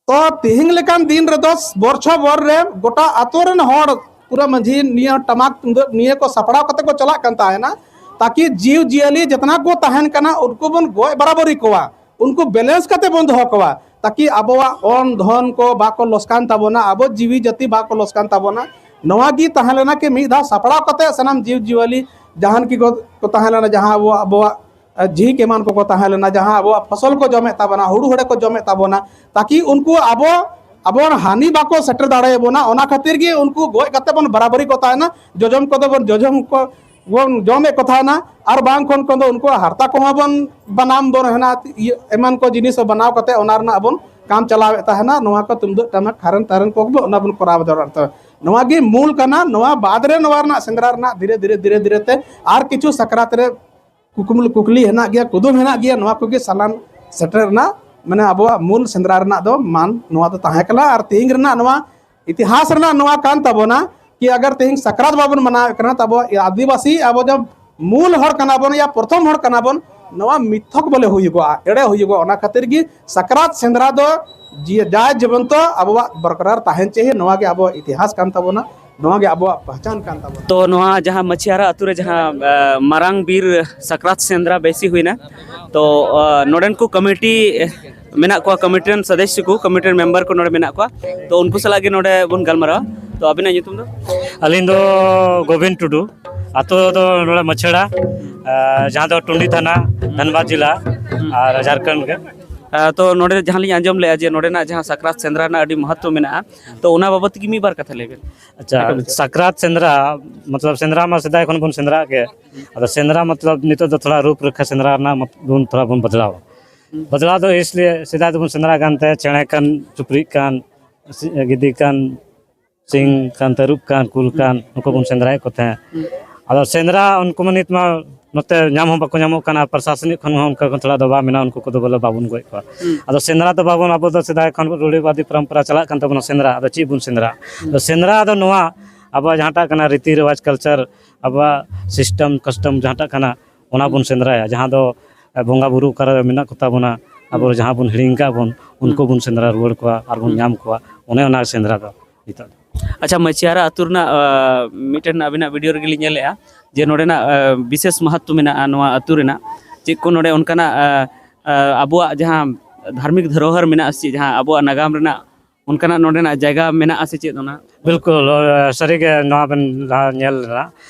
ᱛᱚ ᱛᱮᱦᱮᱧ ᱞᱮᱠᱟᱱ ᱫᱤᱱ ᱨᱮᱫᱚ ᱵᱚᱨᱪᱷᱚ ᱵᱚᱨ ᱨᱮ ᱜᱚᱴᱟ ᱟᱛᱳ ᱨᱮᱱ ᱦᱚᱲ ᱯᱩᱨᱟᱹ ᱢᱟᱹᱡᱷᱤ ᱱᱤᱭᱟᱹ ᱴᱟᱢᱟᱠ ᱛᱩᱢᱫᱟᱹᱜ ᱱᱤᱭᱟᱹ ᱠᱚ ᱥᱟᱯᱲᱟᱣ ᱠᱟᱛᱮ ᱠᱚ ᱪᱟᱞᱟᱜ ᱠᱟᱱ ᱛᱟᱦᱮᱱᱟ, ᱛᱟᱠᱤ ᱡᱤᱣᱤ ᱡᱤᱭᱟᱹᱞᱤ ᱡᱮᱛᱱᱟ ᱠᱚ ᱛᱟᱦᱮᱱ ᱠᱟᱱᱟ ᱩᱱᱠᱩ ᱵᱚᱱ ᱜᱚᱡ ᱵᱟᱨᱟᱵᱟᱹᱨᱤ ᱠᱚᱣᱟ, ᱩᱱᱠᱩ ᱵᱮᱞᱮᱱᱥ ᱠᱟᱛᱮ ᱵᱚᱱ ᱫᱚᱦᱚ ᱠᱚᱣᱟ, ᱛᱟᱠᱤ ᱟᱵᱚᱣᱟᱜ ᱚᱱ ᱫᱷᱚᱱ ᱠᱚ ᱵᱟᱠᱚ ᱞᱚᱥᱠᱟᱱ ᱛᱟᱵᱚᱱᱟ, ᱟᱵᱚ ᱡᱤᱣᱤ ᱡᱟᱹᱛᱤ ᱵᱟᱠᱚ ᱞᱚᱥᱠᱟᱱ ᱛᱟᱵᱚᱱᱟ᱾ ᱱᱚᱣᱟ ᱜᱮ ᱛᱟᱦᱮᱸ ᱞᱮᱱᱟ ᱠᱤ ᱢᱤᱫ ᱫᱷᱟᱣ ᱥᱟᱯᱲᱟᱣ ᱠᱟᱛᱮ ᱥᱟᱱᱟᱢ ᱡᱤᱣᱤ ᱡᱤᱭᱟᱹᱞᱤ ᱡᱟᱦᱟᱱ ᱠᱤ ᱠᱚ ᱠᱚ ᱛᱟᱦᱮᱸ ᱞᱮᱱᱟ, ᱡᱟᱦᱟᱸ ᱟᱵᱚ ᱟᱵᱚᱣᱟᱜ ᱡᱷᱤᱸᱠ ᱮᱢᱟᱱ ᱠᱚᱠᱚ ᱛᱟᱦᱮᱸ ᱞᱮᱱᱟ, ᱡᱟᱦᱟᱸ ᱟᱵᱚᱣᱟᱜ ᱯᱷᱚᱥᱚᱞ ᱠᱚ ᱡᱚᱢᱮᱫ ᱛᱟᱵᱚᱱᱟ, ᱦᱩᱲᱩ ᱦᱩᱲᱟᱹ ᱠᱚ ᱡᱚᱢᱮᱫ ᱛᱟᱵᱚᱱᱟ, ᱛᱟᱠᱤ ᱩᱱᱠᱩ ᱟᱵᱚ ᱟᱵᱚ ᱦᱟᱹᱱᱤ ᱵᱟᱠᱚ ᱥᱮᱴᱮᱨ ᱫᱟᱲᱮᱭᱟᱵᱚᱱᱟ᱾ ᱚᱱᱟ ᱠᱷᱟᱹᱛᱤᱨ ᱜᱮ ᱩᱱᱠᱩ ᱜᱚᱡ ᱠᱟᱛᱮ ᱵᱚᱱ ᱵᱟᱨᱟᱵᱟᱹᱨᱤ ᱠᱚ ᱛᱟᱦᱮᱱᱟ, ᱡᱚᱡᱚᱢ ᱠᱚᱫᱚ ᱵᱚᱱ ᱡᱚᱡᱚᱢ ᱠᱚ ᱵᱚᱱ ᱡᱚᱢᱮᱫ ᱠᱚ ᱛᱟᱦᱮᱱᱟ, ᱟᱨ ᱵᱟᱝ ᱠᱷᱚᱱ ᱠᱷᱚᱱ ᱫᱚ ᱩᱱᱠᱩᱣᱟᱜ ᱦᱟᱨᱛᱟ ᱠᱚᱦᱚᱸ ᱵᱚᱱ ᱵᱟᱱᱟᱢ ᱵᱚᱱ ᱦᱮᱱᱟ, ᱤᱭᱟᱹ ᱮᱢᱟᱱ ᱠᱚ ᱡᱤᱱᱤᱥ ᱦᱚᱸ ᱵᱮᱱᱟᱣ ᱠᱟᱛᱮ ᱚᱱᱟ ᱨᱮᱱᱟᱜ ᱵᱚᱱ ᱠᱟᱢ ᱪᱟᱞᱟᱣᱮᱫ ᱛᱟᱦᱮᱱᱟ, ᱱᱚᱣᱟ ᱠᱚ ᱛᱩᱢᱫᱟᱹᱜ ᱴᱟᱢᱟᱠ ᱦᱟᱨᱮᱱ ᱛᱟᱨᱮᱱ ᱠᱚ ᱵᱚ ᱚᱱᱟ ᱵᱚᱱ ᱠᱚᱨᱟᱣ ᱫᱟᱲᱮᱭᱟᱜ ᱛᱟᱦᱮᱸ᱾ ᱱᱚᱣᱟ ᱜᱮ ᱢᱩᱞ ᱠᱟᱱᱟ᱾ ᱱᱚᱣᱟ ᱵᱟᱫ ᱨᱮ ᱱᱚᱣᱟ ᱨᱮᱱᱟᱜ ᱥᱮᱸᱫᱽᱨᱟ ᱨᱮᱱᱟᱜ ᱫᱷᱤᱨᱮ ᱫᱷᱤᱨᱮ ᱫᱷᱤᱨᱮ ᱫᱷᱤᱨᱮ ᱛᱮ ᱟᱨ ᱠᱤᱪᱷᱩ ᱥᱟᱠᱨᱟᱛ ᱨᱮ ᱠᱩᱠᱢᱩ ᱠᱩᱠᱞᱤ ᱦᱮᱱᱟᱜ ᱜᱮᱭᱟ, ᱠᱩᱫᱩᱢ ᱦᱮᱱᱟᱜ ᱜᱮᱭᱟ, ᱱᱚᱣᱟ ᱠᱚᱜᱮ ᱥᱟᱞᱟᱱ ᱥᱮᱴᱮᱨ ᱨᱮᱱᱟᱜ, ᱢᱟᱱᱮ, ᱟᱵᱚᱣᱟᱜ ᱢᱩᱞ ᱥᱮᱸᱫᱽᱨᱟ ᱨᱮᱱᱟᱜ ᱫᱚ ᱢᱟᱱ ᱱᱚᱣᱟ ᱫᱚ ᱛᱟᱦᱮᱸ ᱠᱟᱱᱟ᱾ ᱟᱨ ᱛᱮᱦᱮᱧ ᱨᱮᱱᱟᱜ ᱱᱚᱣᱟ ᱤᱛᱤᱦᱟᱥ ᱨᱮᱱᱟᱜ ᱱᱚᱣᱟ ᱠᱟᱱ ᱛᱟᱵᱚᱱᱟ ᱠᱤ ᱟᱜᱟᱨ ᱛᱮᱦᱮᱧ ᱥᱟᱠᱨᱟᱛ ᱵᱟᱵᱚᱱ ᱢᱟᱱᱟᱣᱮᱫ ᱠᱟᱱᱟ, ᱛᱟᱵᱚ ᱟᱹᱫᱤᱵᱟᱹᱥᱤ ᱟᱵᱚ ᱡᱟᱵ ᱢᱩᱞ ᱦᱚᱲ ᱠᱟᱱᱟ ᱵᱚᱱ ᱭᱟ ᱯᱨᱚᱛᱷᱚᱢ ᱦᱚᱲ ᱠᱟᱱᱟ ᱵᱚᱱ, ᱱᱚᱣᱟ ᱢᱤᱛᱷᱚᱠ ᱵᱚᱞᱮ ᱦᱩᱭᱩᱜᱚᱜᱼᱟ, ᱮᱲᱮ ᱦᱩᱭᱩᱜᱚᱜᱼᱟ᱾ ᱚᱱᱟ ᱠᱷᱟᱹᱛᱤᱨ ᱜᱮ ᱥᱟᱠᱨᱟᱛ ᱥᱮᱸᱫᱽᱨᱟ ᱫᱚ ᱡᱤ-, ᱡᱟᱭ ᱡᱤᱵᱚᱱᱛᱚ ᱟᱵᱚᱣᱟᱜ ᱵᱚᱨᱠᱨᱟᱨ ᱛᱟᱦᱮᱱ ᱪᱟᱹᱦᱤ, ᱱᱚᱣᱟ ᱜᱮ ᱟᱵᱚᱣᱟᱜ ᱤᱛᱤᱦᱟᱥ ᱠᱟᱱ ᱛᱟᱵᱚᱱᱟ, ᱱᱚᱣᱟ ᱜᱮ ᱟᱵᱚᱣᱟᱜ ᱯᱟᱦᱪᱟᱱ ᱠᱟᱱ ᱛᱟᱵᱚᱱᱟ᱾ ᱛᱚ ᱱᱚᱣᱟ ᱡᱟᱦᱟᱸ ᱢᱟᱹᱪᱷᱤᱦᱟᱨᱟ ᱟᱹᱛᱩ ᱨᱮ ᱡᱟᱦᱟᱸ, ᱮ, ᱢᱟᱨᱟᱝ ᱵᱤᱨ ᱥᱟᱠᱨᱟᱛ ᱥᱮᱸᱫᱽᱨᱟ ᱵᱮᱥᱤ ᱦᱩᱭᱱᱟ, ᱛᱚ, ᱮ, ᱱᱚᱰᱮᱱ ᱠᱚ ᱠᱚᱢᱤᱴᱤ ᱢᱮᱱᱟᱜ ᱠᱚᱣᱟ, ᱠᱚᱢᱤᱴᱤ ᱨᱮᱱ ᱥᱚᱫᱚᱥᱥᱚ ᱠᱚ, ᱠᱚᱢᱤᱴᱤ ᱨᱮᱱ ᱢᱮᱢᱵᱟᱨ ᱠᱚ ᱱᱚᱰᱮ ᱢᱮᱱᱟᱜ ᱠᱚᱣᱟ, ᱛᱚ ᱩᱱᱠᱩ ᱥᱟᱞᱟᱜ ᱜᱮ ᱱᱚᱰᱮ ᱵᱚᱱ ᱜᱟᱞᱢᱟᱨᱟᱣᱟ᱾ ᱛᱚ ᱟᱵᱤᱱᱟᱜ ᱧᱩᱛᱩᱢ ᱫᱚ? ᱟᱹᱞᱤᱧ ᱫᱚ ᱜᱳᱵᱤᱱ ᱴᱩᱰᱩ, ᱟᱹᱛᱩ ᱫᱚ ᱱᱚᱰᱮ ᱢᱟᱹᱪᱷᱟᱹᱲᱟ, ᱮ, ᱡᱟᱦᱟᱸ ᱫᱚ ᱴᱩᱸᱰᱤ ᱛᱷᱟᱱᱟ, ᱫᱷᱟᱱᱵᱟᱫᱽ ᱡᱮᱞᱟ, ᱟᱨ ᱡᱷᱟᱲᱠᱷᱚᱸᱰ ᱜᱮ᱾ ᱮ, ᱛᱚ ᱱᱚᱰᱮ ᱡᱟᱦᱟᱸ ᱞᱤᱧ ᱟᱸᱡᱚᱢ ᱞᱮᱜᱼᱟ ᱡᱮ ᱱᱚᱰᱮᱱᱟᱜ ᱡᱟᱦᱟᱸ ᱥᱟᱠᱨᱟᱛ ᱥᱮᱸᱫᱽᱨᱟ ᱨᱮᱱᱟᱜ ᱟᱹᱰᱤ ᱢᱚᱦᱚᱛᱛᱚ ᱢᱮᱱᱟᱜᱼᱟ, ᱛᱚ ᱚᱱᱟ ᱵᱟᱵᱚᱫ ᱛᱮᱜᱮ ᱢᱤᱫ ᱵᱟᱨ ᱠᱟᱛᱷᱟ ᱞᱟᱹᱭ ᱵᱮᱱ᱾ ᱟᱪᱪᱷᱟ, ᱥᱟᱠᱨᱟᱛ ᱥᱮᱸᱫᱽᱨᱟ ᱢᱚᱛᱞᱚᱵ ᱥᱮᱸᱫᱽᱨᱟ ᱢᱟ ᱥᱮᱫᱟᱭ ᱠᱷᱚᱱ ᱵᱚᱱ ᱥᱮᱸᱫᱽᱨᱟᱜ ᱜᱮ, ᱟᱫᱚ ᱥᱮᱸᱫᱽᱨᱟ ᱢᱚᱛᱞᱚᱵ ᱱᱤᱛᱚᱜ ᱫᱚ ᱛᱷᱚᱲᱟ ᱨᱩᱯ ᱨᱮᱠᱷᱟ ᱥᱮᱸᱫᱽᱨᱟ ᱨᱮᱱᱟᱜ ᱢᱚᱛ-, ᱵᱚᱱ ᱛᱷᱚᱲᱟ ᱵᱚᱱ ᱵᱚᱫᱞᱟᱣᱟ᱾ ᱵᱚᱫᱞᱟᱣ ᱫᱚ ᱤᱥᱞᱤᱭᱮ ᱥᱮᱫᱟᱭ ᱫᱚᱵᱚᱱ ᱥᱮᱸᱫᱽᱨᱟ ᱠᱟᱱ ᱛᱟᱦᱮᱸ ᱪᱮᱬᱮ ᱠᱟᱱ, ᱪᱩᱯᱨᱤᱡ ᱠᱟᱱ, ᱥᱤ-, ᱜᱤᱫᱤ ᱠᱟᱱ, ᱥᱤᱝ ᱠᱟᱱ, ᱛᱟᱹᱨᱩᱵ ᱠᱟᱱ, ᱠᱩᱞ ᱠᱟᱱ, ᱱᱩᱠᱩ ᱵᱚᱱ ᱥᱮᱸᱫᱽᱨᱟᱭᱮᱫ ᱠᱚ ᱛᱟᱦᱮᱸᱫ᱾ ᱟᱫᱚ ᱥᱮᱸᱫᱽᱨᱟ ᱩᱱᱠᱩ ᱢᱟ ᱱᱤᱛ ᱢᱟ ᱱᱚᱛᱮ ᱧᱟᱢ ᱦᱚᱸ ᱵᱟᱠᱚ ᱧᱟᱢᱚᱜ ᱠᱟᱱᱟ, ᱯᱨᱚᱥᱟᱥᱚᱱᱤᱠ ᱠᱷᱚᱱ ᱦᱚᱸ ᱚᱱᱠᱟ ᱠᱚ ᱛᱷᱚᱲᱟ ᱫᱚ ᱵᱟᱝ ᱢᱮᱱᱟᱜᱼᱟ, ᱩᱱᱠᱩ ᱠᱚᱫᱚ ᱵᱚᱞᱮ ᱵᱟᱵᱚᱱ ᱜᱚᱡ ᱠᱚᱣᱟ᱾ ᱟᱫᱚ ᱥᱮᱸᱫᱽᱨᱟ ᱫᱚ ᱵᱟᱵᱚᱱ, ᱟᱵᱚ ᱫᱚ ᱥᱮᱫᱟᱭ ᱠᱷᱚᱱ ᱨᱩᱲᱤᱵᱟᱫᱤ ᱯᱚᱨᱚᱢᱯᱚᱨᱟ ᱪᱟᱞᱟᱜ ᱠᱟᱱ ᱛᱟᱵᱚᱱᱟ ᱥᱮᱸᱫᱽᱨᱟ, ᱟᱫᱚ ᱪᱮᱫ ᱵᱚᱱ ᱥᱮᱸᱫᱽᱨᱟ? ᱟᱫᱚ ᱥᱮᱸᱫᱽᱨᱟ ᱫᱚ ᱱᱚᱣᱟ ᱟᱵᱚᱣᱟᱜ ᱡᱟᱦᱟᱸᱴᱟᱜ ᱠᱟᱱᱟ ᱨᱤᱛᱤ ᱨᱮᱣᱟᱡᱽ, ᱠᱟᱞᱪᱟᱨ, ᱟᱵᱚᱣᱟᱜ ᱥᱤᱥᱴᱮᱢ ᱠᱟᱥᱴᱚᱢ ᱡᱟᱦᱟᱸᱴᱟᱜ ᱠᱟᱱᱟ, ᱚᱱᱟ ᱵᱚᱱ ᱥᱮᱸᱫᱽᱨᱟᱭᱟ᱾ ᱡᱟᱦᱟᱸ ᱫᱚ, ᱮ, ᱵᱚᱸᱜᱟ ᱵᱩᱨᱩ ᱚᱠᱟᱨᱮ ᱢᱮᱱᱟᱜ ᱠᱚᱛᱟ ᱵᱚᱱᱟ, ᱟᱵᱚ ᱡᱟᱦᱟᱸ ᱵᱚᱱ ᱦᱤᱲᱤᱧ ᱠᱟᱜ ᱵᱚᱱ, ᱩᱱᱠᱩ ᱵᱚᱱ ᱥᱮᱸᱫᱽᱨᱟ ᱨᱩᱣᱟᱹᱲ ᱠᱚᱣᱟ ᱟᱨ ᱵᱚᱱ ᱧᱟᱢ ᱠᱚᱣᱟ, ᱚᱱᱮ ᱚᱱᱟ ᱥᱮᱸᱫᱽᱨᱟ ᱫᱚ ᱱᱤᱛᱚᱜ ᱫᱚ᱾ ᱟᱪᱪᱷᱟ, ᱢᱟᱹᱪᱷᱤᱦᱟᱨᱟ ᱟᱹᱛᱩ ᱨᱮᱱᱟᱜ, ᱟ, ᱢᱤᱫᱴᱮᱱ ᱟᱵᱤᱱᱟᱜ ᱵᱷᱤᱰᱤᱭᱳ ᱨᱮᱜᱮ ᱞᱤᱧ ᱧᱮᱞᱮᱜᱼᱟ ᱡᱮ ᱱᱚᱰᱮᱱᱟᱜ, ᱟ, ᱵᱤᱥᱮᱥ ᱢᱟᱦᱟᱛᱛᱚ ᱢᱮᱱᱟᱜᱼᱟ ᱱᱚᱣᱟ ᱟᱹᱛᱩ ᱨᱮᱱᱟᱜ᱾ ᱪᱮᱫ ᱠᱚ ᱱᱚᱰᱮ ᱚᱱᱠᱟᱱᱟᱜ, ᱟ, ᱟ, ᱟᱵᱚᱣᱟᱜ ᱡᱟᱦᱟᱸ ᱫᱷᱟᱨᱢᱤᱠ ᱫᱷᱚᱨᱚᱦᱚᱨ ᱢᱮᱱᱟᱜᱼᱟ ᱥᱮ ᱪᱮᱫ, ᱡᱟᱦᱟᱸ ᱟᱵᱚᱣᱟᱜ ᱱᱟᱜᱟᱢ ᱨᱮᱱᱟᱜ ᱚᱱᱠᱟᱱᱟᱜ ᱱᱚᱰᱮᱱᱟᱜ ᱡᱟᱭᱜᱟ ᱢᱮᱱᱟᱜᱼᱟ ᱥᱮ ᱪᱮᱫ ᱚᱱᱟ? ᱵᱤᱞᱠᱩᱞ, ᱚ, ᱥᱟᱹᱨᱤᱜᱮ ᱱᱚᱣᱟ ᱵᱮᱱ ᱞᱟᱦᱟ ᱧᱮᱞ ᱞᱮᱱᱟ,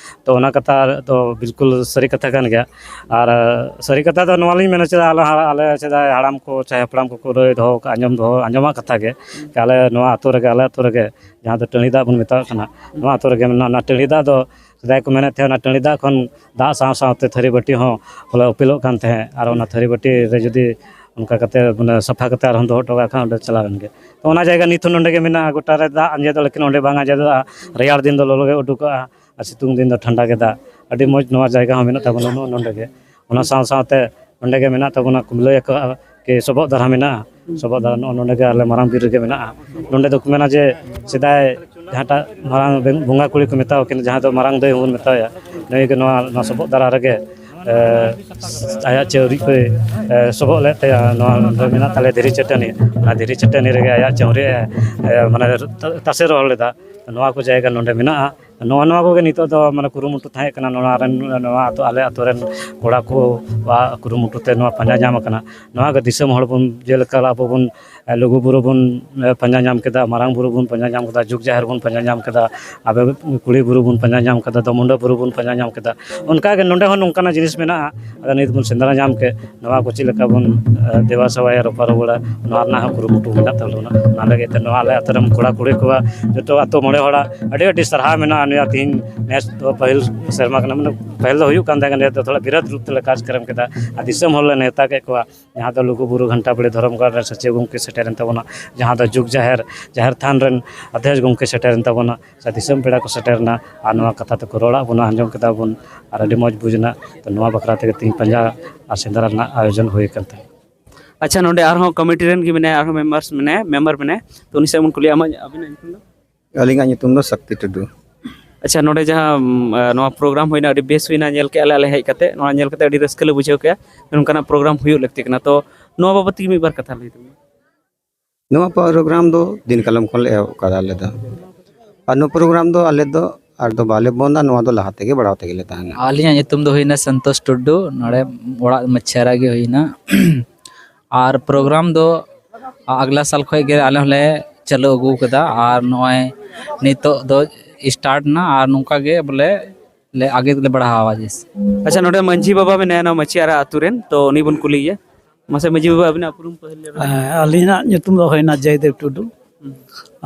ᱛᱚ ᱚᱱᱟ ᱠᱟᱛᱷᱟ ᱫᱚ ᱵᱤᱞᱠᱩᱞ ᱥᱟᱹᱨᱤ ᱠᱟᱛᱷᱟ ᱠᱟᱱ ᱜᱮᱭᱟ᱾ ᱟᱨ, ᱟ, ᱥᱟᱹᱨᱤ ᱠᱟᱛᱷᱟ ᱫᱚ ᱱᱚᱣᱟ ᱞᱤᱧ ᱢᱮᱱᱟ, ᱪᱮᱫᱟᱜ ᱟᱞᱮ, ᱟᱞᱮ ᱥᱮᱫᱟᱭ ᱦᱟᱲᱟᱢ ᱠᱚ ᱪᱟᱦᱮ ᱦᱟᱯᱲᱟᱢ ᱠᱚᱠᱚ ᱞᱟᱹᱭ ᱫᱚᱦᱚ ᱠᱟᱜᱼᱟ, ᱟᱸᱡᱚᱢ ᱫᱚᱦᱚ, ᱟᱸᱡᱚᱢᱟᱜ ᱠᱟᱛᱷᱟ ᱜᱮ, ᱟᱞᱮ ᱱᱚᱣᱟ ᱟᱹᱛᱩ ᱨᱮᱜᱮ, ᱟᱞᱮ ᱟᱹᱛᱩ ᱨᱮᱜᱮ, ᱡᱟᱦᱟᱸ ᱫᱚ ᱴᱟᱺᱰᱤ ᱫᱟᱜ ᱵᱚᱱ ᱢᱮᱛᱟᱜ ᱠᱟᱱᱟ, ᱱᱚᱣᱟ ᱟᱹᱛᱩ ᱨᱮᱜᱮ ᱢᱮᱱᱟᱜᱼᱟ᱾ ᱚᱱᱟ ᱴᱟᱺᱰᱤ ᱫᱟᱜ ᱫᱚ ᱥᱮᱫᱟᱭ ᱠᱚ ᱢᱮᱱᱮᱫ ᱛᱟᱦᱮᱸᱫ, ᱚᱱᱟ ᱴᱟᱺᱰᱤ ᱫᱟᱜ ᱠᱷᱚᱱ ᱫᱟᱜ ᱥᱟᱶ ᱥᱟᱶᱛᱮ ᱛᱷᱟᱹᱨᱤ ᱵᱟᱹᱴᱤ ᱦᱚᱸ ᱵᱚᱞᱮ ᱩᱯᱮᱞᱚᱜ ᱠᱟᱱ ᱛᱟᱦᱮᱸᱫ, ᱟᱨ ᱚᱱᱟ ᱛᱷᱟᱹᱨᱤ ᱵᱟᱹᱴᱤ ᱨᱮ ᱡᱩᱫᱤ ᱚᱱᱠᱟ ᱠᱟᱛᱮ ᱢᱟᱱᱮ ᱥᱟᱯᱷᱟ ᱠᱟᱛᱮ ᱟᱨᱦᱚᱸ ᱫᱚᱦᱚ ᱦᱚᱴᱚ ᱠᱟᱜ ᱠᱷᱟᱱ ᱚᱸᱰᱮ ᱪᱟᱞᱟᱣ ᱮᱱ ᱜᱮ᱾ ᱛᱚ ᱚᱱᱟ ᱡᱟᱭᱜᱟ ᱱᱤᱛ ᱦᱚᱸ ᱱᱚᱸᱰᱮ ᱜᱮ ᱢᱮᱱᱟᱜᱼᱟ, ᱜᱚᱴᱟ ᱨᱮ ᱫᱟᱜ ᱟᱸᱡᱮᱫᱚᱜ ᱞᱮᱠᱷᱟᱱ ᱚᱸᱰᱮ ᱵᱟᱝ ᱟᱸᱡᱮᱫᱚᱜᱼᱟ, ᱨᱮᱭᱟᱲ ᱫᱤᱱ ᱫᱚ ᱞᱚᱞᱚ ᱜᱮ ᱩᱰᱩᱠᱚᱜᱼᱟ ᱟᱨ ᱥᱤᱛᱩᱝ ᱫᱤᱱ ᱫᱚ ᱴᱷᱟᱱᱰᱟ ᱜᱮ ᱫᱟᱜ᱾ ᱟᱹᱰᱤ ᱢᱚᱡᱽ ᱱᱚᱣᱟ ᱡᱟᱭᱜᱟ ᱦᱚᱸ ᱢᱮᱱᱟᱜ ᱛᱟᱵᱚᱱᱟ ᱱᱚᱜᱼᱚ ᱱᱚᱸᱰᱮ ᱜᱮ᱾ ᱚᱱᱟ ᱥᱟᱶ ᱥᱟᱶᱛᱮ ᱱᱚᱸᱰᱮ ᱜᱮ ᱢᱮᱱᱟᱜ ᱛᱟᱵᱚᱱᱟ ᱠᱩᱢᱞᱟᱹᱭ ᱟᱠᱚ ᱠᱤ ᱥᱚᱵᱚᱜ ᱫᱟᱨᱦᱟ ᱢᱮᱱᱟᱜᱼᱟ, ᱥᱚᱵᱚᱜ ᱫᱟᱨᱦᱟ ᱱᱚᱜᱼᱚ ᱱᱚᱸᱰᱮ ᱜᱮ ᱟᱞᱮ ᱢᱟᱨᱟᱝ ᱵᱤᱨ ᱨᱮᱜᱮ ᱢᱮᱱᱟᱜᱼᱟ᱾ ᱱᱚᱸᱰᱮ ᱫᱚᱠᱚ ᱢᱮᱱᱟ ᱡᱮ ᱥᱮᱫᱟᱭ ᱡᱟᱦᱟᱸᱴᱟᱜ ᱢᱟᱨᱟᱝ ᱵᱮᱝ-, ᱵᱚᱸᱜᱟ ᱠᱩᱲᱤ ᱠᱚ ᱢᱮᱛᱟᱣ ᱠᱤᱱᱟ, ᱡᱟᱦᱟᱸ ᱫᱚ ᱢᱟᱨᱟᱝ ᱫᱟᱹᱭ ᱦᱚᱸᱵᱚᱱ ᱢᱮᱛᱟᱭᱟ, ᱱᱩᱭ ᱜᱮ ᱱᱚᱣᱟ, ᱱᱚᱣᱟ ᱥᱚᱵᱚᱜ ᱫᱟᱨᱟ ᱨᱮᱜᱮ, ᱮ, ᱟᱭᱟᱜ ᱪᱟᱹᱣᱨᱤ ᱠᱚᱭ, ᱮ, ᱥᱚᱵᱚᱜ ᱞᱮᱫ ᱛᱟᱭᱟ᱾ ᱱᱚᱣᱟ ᱱᱚᱰᱮ ᱢᱮᱱᱟᱜ ᱛᱟᱞᱮᱭᱟ ᱫᱷᱤᱨᱤ ᱪᱟᱹᱴᱟᱹᱱᱤ, ᱚᱱᱟ ᱫᱷᱤᱨᱤ ᱪᱟᱹᱴᱟᱹᱱᱤ ᱨᱮᱜᱮ ᱟᱭᱟᱜ ᱪᱟᱹᱣᱨᱤ ᱮ, ᱮ, ᱢᱟᱱᱮ ᱛᱟ-, ᱛᱟᱥᱮ ᱨᱚᱦᱚᱲ ᱞᱮᱫᱟ᱾ ᱱᱚᱣᱟ ᱠᱚ ᱡᱟᱭᱜᱟ ᱱᱚᱰᱮ ᱢᱮᱱᱟᱜᱼᱟ᱾ ᱱᱚᱣᱟ, ᱱᱚᱣᱟ ᱠᱚᱜᱮ ᱱᱤᱛᱚᱜ ᱫᱚ ᱢᱟᱱᱮ ᱠᱩᱨᱩᱢᱩᱴᱩ ᱛᱟᱦᱮᱸ ᱠᱟᱱᱟ᱾ ᱱᱚᱣᱟ ᱨᱮᱱ, ᱱᱚᱣᱟ ᱟᱛᱳ, ᱟᱞᱮ ᱟᱛᱳ ᱨᱮᱱ ᱠᱚᱲᱟ ᱠᱚᱣᱟᱜ ᱠᱩᱨᱩᱢᱩᱴᱩ ᱛᱮ ᱱᱚᱣᱟ ᱯᱟᱸᱡᱟ ᱧᱟᱢ ᱟᱠᱟᱱᱟ᱾ ᱱᱚᱣᱟ ᱜᱮ ᱫᱤᱥᱚᱢ ᱦᱚᱲ ᱵᱚᱱ, ᱡᱮᱞᱮᱠᱟ ᱟᱵᱚ ᱵᱚᱱ ᱞᱩᱜᱩ ᱵᱩᱨᱩ ᱵᱚᱱ, ᱮ, ᱯᱟᱸᱡᱟ ᱧᱟᱢ ᱠᱮᱫᱟ, ᱢᱟᱨᱟᱝ ᱵᱩᱨᱩ ᱵᱚᱱ ᱯᱟᱸᱡᱟ ᱧᱟᱢ ᱠᱮᱫᱟ, ᱡᱩᱜᱽ ᱡᱟᱦᱮᱨ ᱵᱚᱱ ᱯᱟᱸᱡᱟ ᱧᱟᱢ ᱠᱮᱫᱟ, ᱟᱵᱚ ᱠᱩᱲᱤ ᱵᱩᱨᱩ ᱵᱚᱱ ᱯᱟᱸᱡᱟ ᱧᱟᱢ ᱠᱮᱫᱟ, ᱫᱚᱢᱩᱰᱟ ᱵᱩᱨᱩ ᱵᱚᱱ ᱯᱟᱸᱡᱟ ᱧᱟᱢ ᱠᱮᱫᱟ᱾ ᱚᱱᱠᱟᱜᱮ ᱱᱚᱰᱮ ᱦᱚᱸ ᱱᱚᱝᱠᱟᱱᱟᱜ ᱡᱤᱱᱤᱥ ᱢᱮᱱᱟᱜᱼᱟ᱾ ᱟᱫᱚ ᱱᱤᱛ ᱵᱚᱱ ᱥᱮᱸᱫᱽᱨᱟ ᱧᱟᱢ ᱠᱮᱫ, ᱱᱚᱣᱟ ᱠᱚ ᱪᱮᱫ ᱞᱮᱠᱟ ᱵᱚᱱ, ᱮ, ᱫᱮᱵᱟ ᱥᱮᱵᱟᱭᱟ, ᱨᱚᱯᱟ ᱨᱩᱣᱟᱹᱲᱟ, ᱱᱚᱣᱟ ᱨᱮᱱᱟᱜ ᱦᱚᱸ ᱠᱩᱨᱩᱢᱩᱴᱩ ᱢᱮᱱᱟᱜ ᱛᱟᱵᱚᱱᱟ᱾ ᱚᱱᱟ ᱞᱟᱹᱜᱤᱫ ᱛᱮ ᱱᱚᱣᱟ ᱟᱞᱮ ᱟᱛᱳ ᱨᱮᱱ ᱠᱚᱲᱟ ᱠᱩᱲᱤ ᱠᱚᱣᱟᱜ ᱡᱚᱛᱚ ᱟᱛᱳ ᱢᱚᱬᱮ ᱦᱚᱲᱟᱜ ᱟᱹᱰᱤ ᱟᱹᱰᱤ ᱥᱟᱨᱦᱟᱣ ᱢᱮᱱᱟᱜᱼᱟ᱾ ᱱᱚᱣᱟ ᱛᱮᱦᱮᱧ ᱱᱮᱥ ᱫᱚ ᱯᱟᱹᱦᱤᱞ ᱥᱮᱨᱢᱟ ᱠᱟᱱᱟ, ᱢᱟᱱᱮ ᱯᱟᱹᱦᱤᱞ ᱫᱚ ᱦᱩᱭᱩᱜ ᱠᱟᱱ ᱛᱟᱦᱮᱸ ᱠᱟᱱᱟ, ᱱᱤᱭᱟᱹ ᱫᱚ ᱛᱷᱚᱲᱟ ᱵᱤᱨᱟᱹᱛ ᱨᱩᱯ ᱛᱮᱞᱮ ᱠᱟᱨᱡᱚᱠᱨᱚᱢ ᱠᱮᱫᱟ᱾ ᱟᱨ ᱫᱤᱥᱚᱢ ᱦᱚᱲ ᱞᱮ ᱱᱮᱣᱛᱟ ᱠᱮᱫ ᱠᱚᱣᱟ, ᱡᱟᱦᱟᱸ ᱫᱚ ᱞᱩᱜᱩ ᱵᱩᱨᱩ ᱜᱷᱟᱱᱴᱟ ᱵᱟᱲᱮ ᱫᱷᱚᱨᱚᱢ ᱜᱟᱲ ᱨᱮᱱ ᱥᱮᱪᱮᱫ ᱜᱚᱢᱠᱮ ᱥᱮᱴᱮᱨᱮᱱ ᱛᱟᱵᱚᱱᱟ, ᱡᱟᱦᱟᱸ ᱫᱚ ᱡᱩᱜᱽ ᱡᱟᱦᱮᱨ, ᱡᱟᱦᱮᱨ ᱛᱷᱟᱱ ᱨᱮᱱ ᱚᱫᱷᱭᱚᱠᱥ ᱜᱚᱢᱠᱮ ᱥᱮᱴᱮᱨᱮᱱ ᱛᱟᱵᱚᱱᱟ, ᱥᱮ ᱫᱤᱥᱚᱢ ᱯᱮᱲᱟ ᱠᱚ ᱥᱮᱴᱮᱨᱮᱱᱟ, ᱟᱨ ᱱᱚᱣᱟ ᱠᱟᱛᱷᱟ ᱛᱮᱠᱚ ᱨᱚᱲᱟᱜ ᱵᱚᱱᱟ, ᱟᱸᱡᱚᱢ ᱠᱮᱫᱟ ᱵᱚᱱ, ᱟᱨ ᱟᱹᱰᱤ ᱢᱚᱡᱽ ᱵᱩᱡᱽ ᱮᱱᱟ᱾ ᱛᱚ ᱱᱚᱣᱟ ᱵᱟᱠᱷᱨᱟ ᱛᱮᱜᱮ ᱛᱮᱦᱮᱧ ᱯᱟᱸᱡᱟ ᱟᱨ ᱥᱮᱸᱫᱽᱨᱟ ᱨᱮᱱᱟᱜ ᱟᱭᱳᱡᱚᱱ ᱦᱩᱭ ᱟᱠᱟᱱ ᱛᱟᱦᱮᱸᱫ᱾ ᱟᱪᱪᱷᱟ, ᱱᱚᱰᱮ ᱟᱨᱦᱚᱸ ᱠᱚᱢᱤᱴᱤ ᱨᱮᱱ ᱜᱮ ᱢᱮᱱᱟᱭᱟ, ᱟᱨᱦᱚᱸ ᱢᱮᱢᱵᱟᱨᱥ ᱢᱮᱱᱟᱭᱟ, ᱢᱮᱢᱵᱟᱨ ᱢᱮᱱᱟᱭᱟ, ᱛᱚ ᱩᱱᱤ ᱥᱮᱫ ᱵᱚᱱ ᱠᱩᱞᱤᱭᱟ᱾ ᱟᱢᱟᱜ, ᱟᱹᱵᱤᱱᱟᱜ ᱧᱩᱛᱩᱢ ᱫᱚ? ᱟᱹᱞᱤᱧᱟᱜ ᱧᱩᱛᱩᱢ ᱫᱚ ᱥᱚᱠᱛᱤ ᱴᱩᱰᱩ᱾ ᱟᱪᱪᱷᱟ, ᱱᱚᱰᱮ ᱡᱟᱦᱟᱸ, ᱩᱢ, ᱟ, ᱱᱚᱣᱟ ᱯᱨᱳᱜᱨᱟᱢ ᱦᱩᱭᱱᱟ, ᱟᱹᱰᱤ ᱵᱮᱥ ᱦᱩᱭᱱᱟ, ᱧᱮᱞ ᱠᱮᱜᱼᱟ ᱞᱮ, ᱟᱞᱮ ᱦᱮᱡ ᱠᱟᱛᱮ ᱱᱚᱣᱟ ᱧᱮᱞ ᱠᱟᱛᱮ ᱟᱹᱰᱤ ᱨᱟᱹᱥᱠᱟᱹ ᱞᱮ ᱵᱩᱡᱷᱟᱹᱣ ᱠᱮᱜᱼᱟ᱾ ᱱᱚᱝᱠᱟᱱᱟᱜ ᱯᱨᱳᱜᱨᱟᱢ ᱦᱩᱭᱩᱜ ᱞᱟᱹᱠᱛᱤ ᱠᱟᱱᱟ᱾ ᱛᱚ ᱱᱚᱣᱟ ᱵᱟᱵᱚᱫ ᱛᱮᱜᱮ ᱢᱤᱫ ᱵᱟᱨ ᱠᱟᱛᱷᱟ ᱞᱟᱹᱭ ᱛᱟᱵᱚᱱ ᱢᱮ᱾ ᱱᱚᱣᱟ ᱯᱨᱳᱜᱨᱟᱢ ᱫᱚ ᱫᱤᱱ ᱠᱟᱞᱚᱢ ᱠᱷᱚᱱ ᱞᱮ ᱮᱦᱚᱵ ᱠᱟᱫᱟ ᱟᱞᱮ ᱫᱚ᱾ ᱟᱨ ᱱᱚᱣᱟ ᱯᱨᱳᱜᱨᱟᱢ ᱫᱚ ᱟᱞᱮ ᱫᱚ ᱟᱨ ᱫᱚ ᱵᱟᱞᱮ ᱵᱚᱱᱫᱟ, ᱱᱚᱣᱟ ᱫᱚ ᱞᱟᱦᱟ ᱛᱮᱜᱮ ᱵᱟᱲᱟᱣ ᱛᱮᱜᱮ ᱞᱮ ᱛᱟᱦᱮᱱᱟ᱾ ᱟᱹᱞᱤᱧᱟᱜ ᱧᱩᱛᱩᱢ ᱫᱚ ᱦᱩᱭᱱᱟ ᱥᱚᱱᱛᱳᱥ ᱴᱩᱰᱩ, ᱱᱚᱰᱮ ᱚᱲᱟᱜ ᱢᱟᱹᱪᱷᱟᱨᱟ ᱜᱮ ᱦᱩᱭᱱᱟ᱾ ᱟᱨ ᱯᱨᱳᱜᱨᱟᱢ ᱫᱚ ᱟᱜᱽᱞᱟ ᱥᱟᱞ ᱠᱷᱚᱱ ᱜᱮ ᱟᱞᱮ ᱦᱚᱸᱞᱮ ᱪᱟᱹᱞᱩ ᱟᱹᱜᱩ ᱠᱟᱫᱟ, ᱟᱨ ᱱᱚᱜᱼᱚᱭ ᱱᱤᱛᱚᱜ ᱫᱚ ᱥᱴᱟᱨᱴ ᱮᱱᱟ, ᱟᱨ ᱱᱚᱝᱠᱟ ᱜᱮ ᱵᱚᱞᱮ ᱞᱮ ᱟᱜᱮ ᱞᱮ ᱵᱟᱲᱦᱟᱣᱟ ᱡᱮᱥᱮ᱾ ᱟᱪᱪᱷᱟ, ᱱᱚᱰᱮ ᱢᱟᱹᱡᱷᱤ ᱵᱟᱵᱟ ᱢᱮᱱᱟᱭᱟ, ᱱᱚᱣᱟ ᱢᱟᱹᱪᱷᱤ ᱟᱨᱟᱜ ᱟᱹᱛᱩ ᱨᱮᱱ, ᱛᱚ ᱩᱱᱤ ᱵᱚᱱ ᱠᱩᱞᱤᱭᱮᱭᱟ᱾ ᱢᱟᱥᱮ ᱢᱟᱹᱡᱷᱤ ᱵᱟᱵᱟ, ᱟᱹᱵᱤᱱᱟᱜ ᱩᱯᱨᱩᱢ ᱯᱟᱹᱦᱤᱞ ᱞᱮ ᱵᱟᱲᱟᱭᱟ᱾ ᱦᱮᱸ, ᱟᱹᱞᱤᱧᱟᱜ ᱧᱩᱛᱩᱢ ᱫᱚ ᱦᱩᱭᱱᱟ ᱡᱚᱭᱫᱮᱵ ᱴᱩᱰᱩ᱾ ᱦᱩᱸ᱾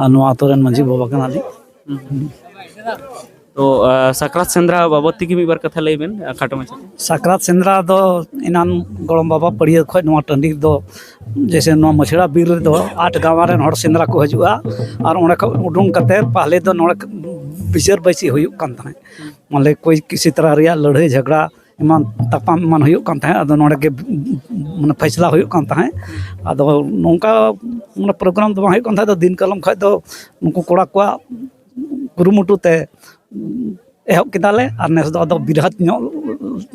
ᱟᱨ ᱱᱚᱣᱟ ᱟᱛᱳ ᱨᱮᱱ ᱢᱟᱹᱡᱷᱤ ᱵᱟᱵᱟ ᱠᱟᱱᱟᱞᱤᱧ᱾ ᱦᱩᱸ᱾ ᱛᱚ ᱥᱟᱠᱨᱟᱛ ᱥᱮᱸᱫᱽᱨᱟ ᱵᱟᱵᱚᱫ ᱛᱮᱜᱮ ᱢᱤᱫ ᱵᱟᱨ ᱠᱟᱛᱷᱟ ᱞᱟᱹᱭ ᱵᱮᱱ ᱠᱷᱟᱴᱚ ᱢᱟᱪᱷᱟ ᱛᱮ᱾ ᱥᱟᱠᱨᱟᱛ ᱥᱮᱸᱫᱽᱨᱟ ᱫᱚ ᱮᱱᱟᱱ ᱜᱚᱲᱚᱢ ᱵᱟᱵᱟ ᱯᱟᱹᱲᱭᱟᱹ ᱠᱷᱚᱱ ᱱᱚᱣᱟ ᱴᱟᱺᱰᱤ ᱫᱚ, ᱡᱮᱭᱥᱮ ᱱᱚᱣᱟ ᱢᱟᱹᱪᱷᱲᱟ ᱵᱤᱨ ᱨᱮᱫᱚ ᱟᱴ ᱜᱟᱶᱟᱨ ᱨᱮᱱ ᱦᱚᱲ ᱥᱮᱸᱫᱽᱨᱟ ᱠᱚ ᱦᱤᱡᱩᱜᱼᱟ᱾ ᱟᱨ ᱚᱸᱰᱮ ᱠᱷᱚᱱ ᱩᱰᱩᱝ ᱠᱟᱛᱮ ᱯᱟᱦᱞᱮ ᱫᱚ ᱱᱚᱰᱮ ᱵᱤᱪᱟᱹᱨ ᱵᱟᱹᱭᱥᱤ ᱦᱩᱭᱩᱜ ᱠᱟᱱ ᱛᱟᱦᱮᱸᱫ᱾ ᱢᱟᱱᱮ ᱠᱚᱭ ᱠᱤᱥᱤ ᱛᱟᱨᱟ ᱨᱮᱭᱟᱜ ᱞᱟᱹᱲᱦᱟᱹᱭ ᱡᱷᱟᱜᱽᱲᱟ ᱮᱢᱟᱱ ᱛᱟᱯᱟᱢ ᱮᱢᱟᱱ ᱦᱩᱭᱩᱜ ᱠᱟᱱ ᱛᱟᱦᱮᱸᱫ᱾ ᱟᱫᱚ ᱱᱚᱰᱮ ᱜᱮ ᱢᱟᱱᱮ ᱯᱷᱟᱭᱥᱞᱟ ᱦᱩᱭᱩᱜ ᱠᱟᱱ ᱛᱟᱦᱮᱸᱫ᱾ ᱟᱫᱚ ᱱᱚᱝᱠᱟ ᱢᱟᱱᱮ ᱯᱨᱳᱜᱨᱟᱢ ᱫᱚ ᱵᱟᱝ ᱦᱩᱭᱩᱜ ᱠᱟᱱ ᱛᱟᱦᱮᱸᱫ᱾ ᱟᱫᱚ ᱫᱤᱱ ᱠᱟᱞᱚᱢ ᱠᱷᱚᱱ ᱫᱚ ᱱᱩᱠᱩ ᱠᱚᱲᱟ ᱠᱚᱣᱟᱜ ᱠᱩᱨᱩᱢᱩᱴᱩ ᱛᱮ ᱮᱦᱚᱵ ᱠᱮᱫᱟᱞᱮ᱾ ᱟᱨ ᱱᱮᱥ ᱫᱚ ᱟᱫᱚ ᱵᱤᱨᱟᱴ ᱧᱚᱜ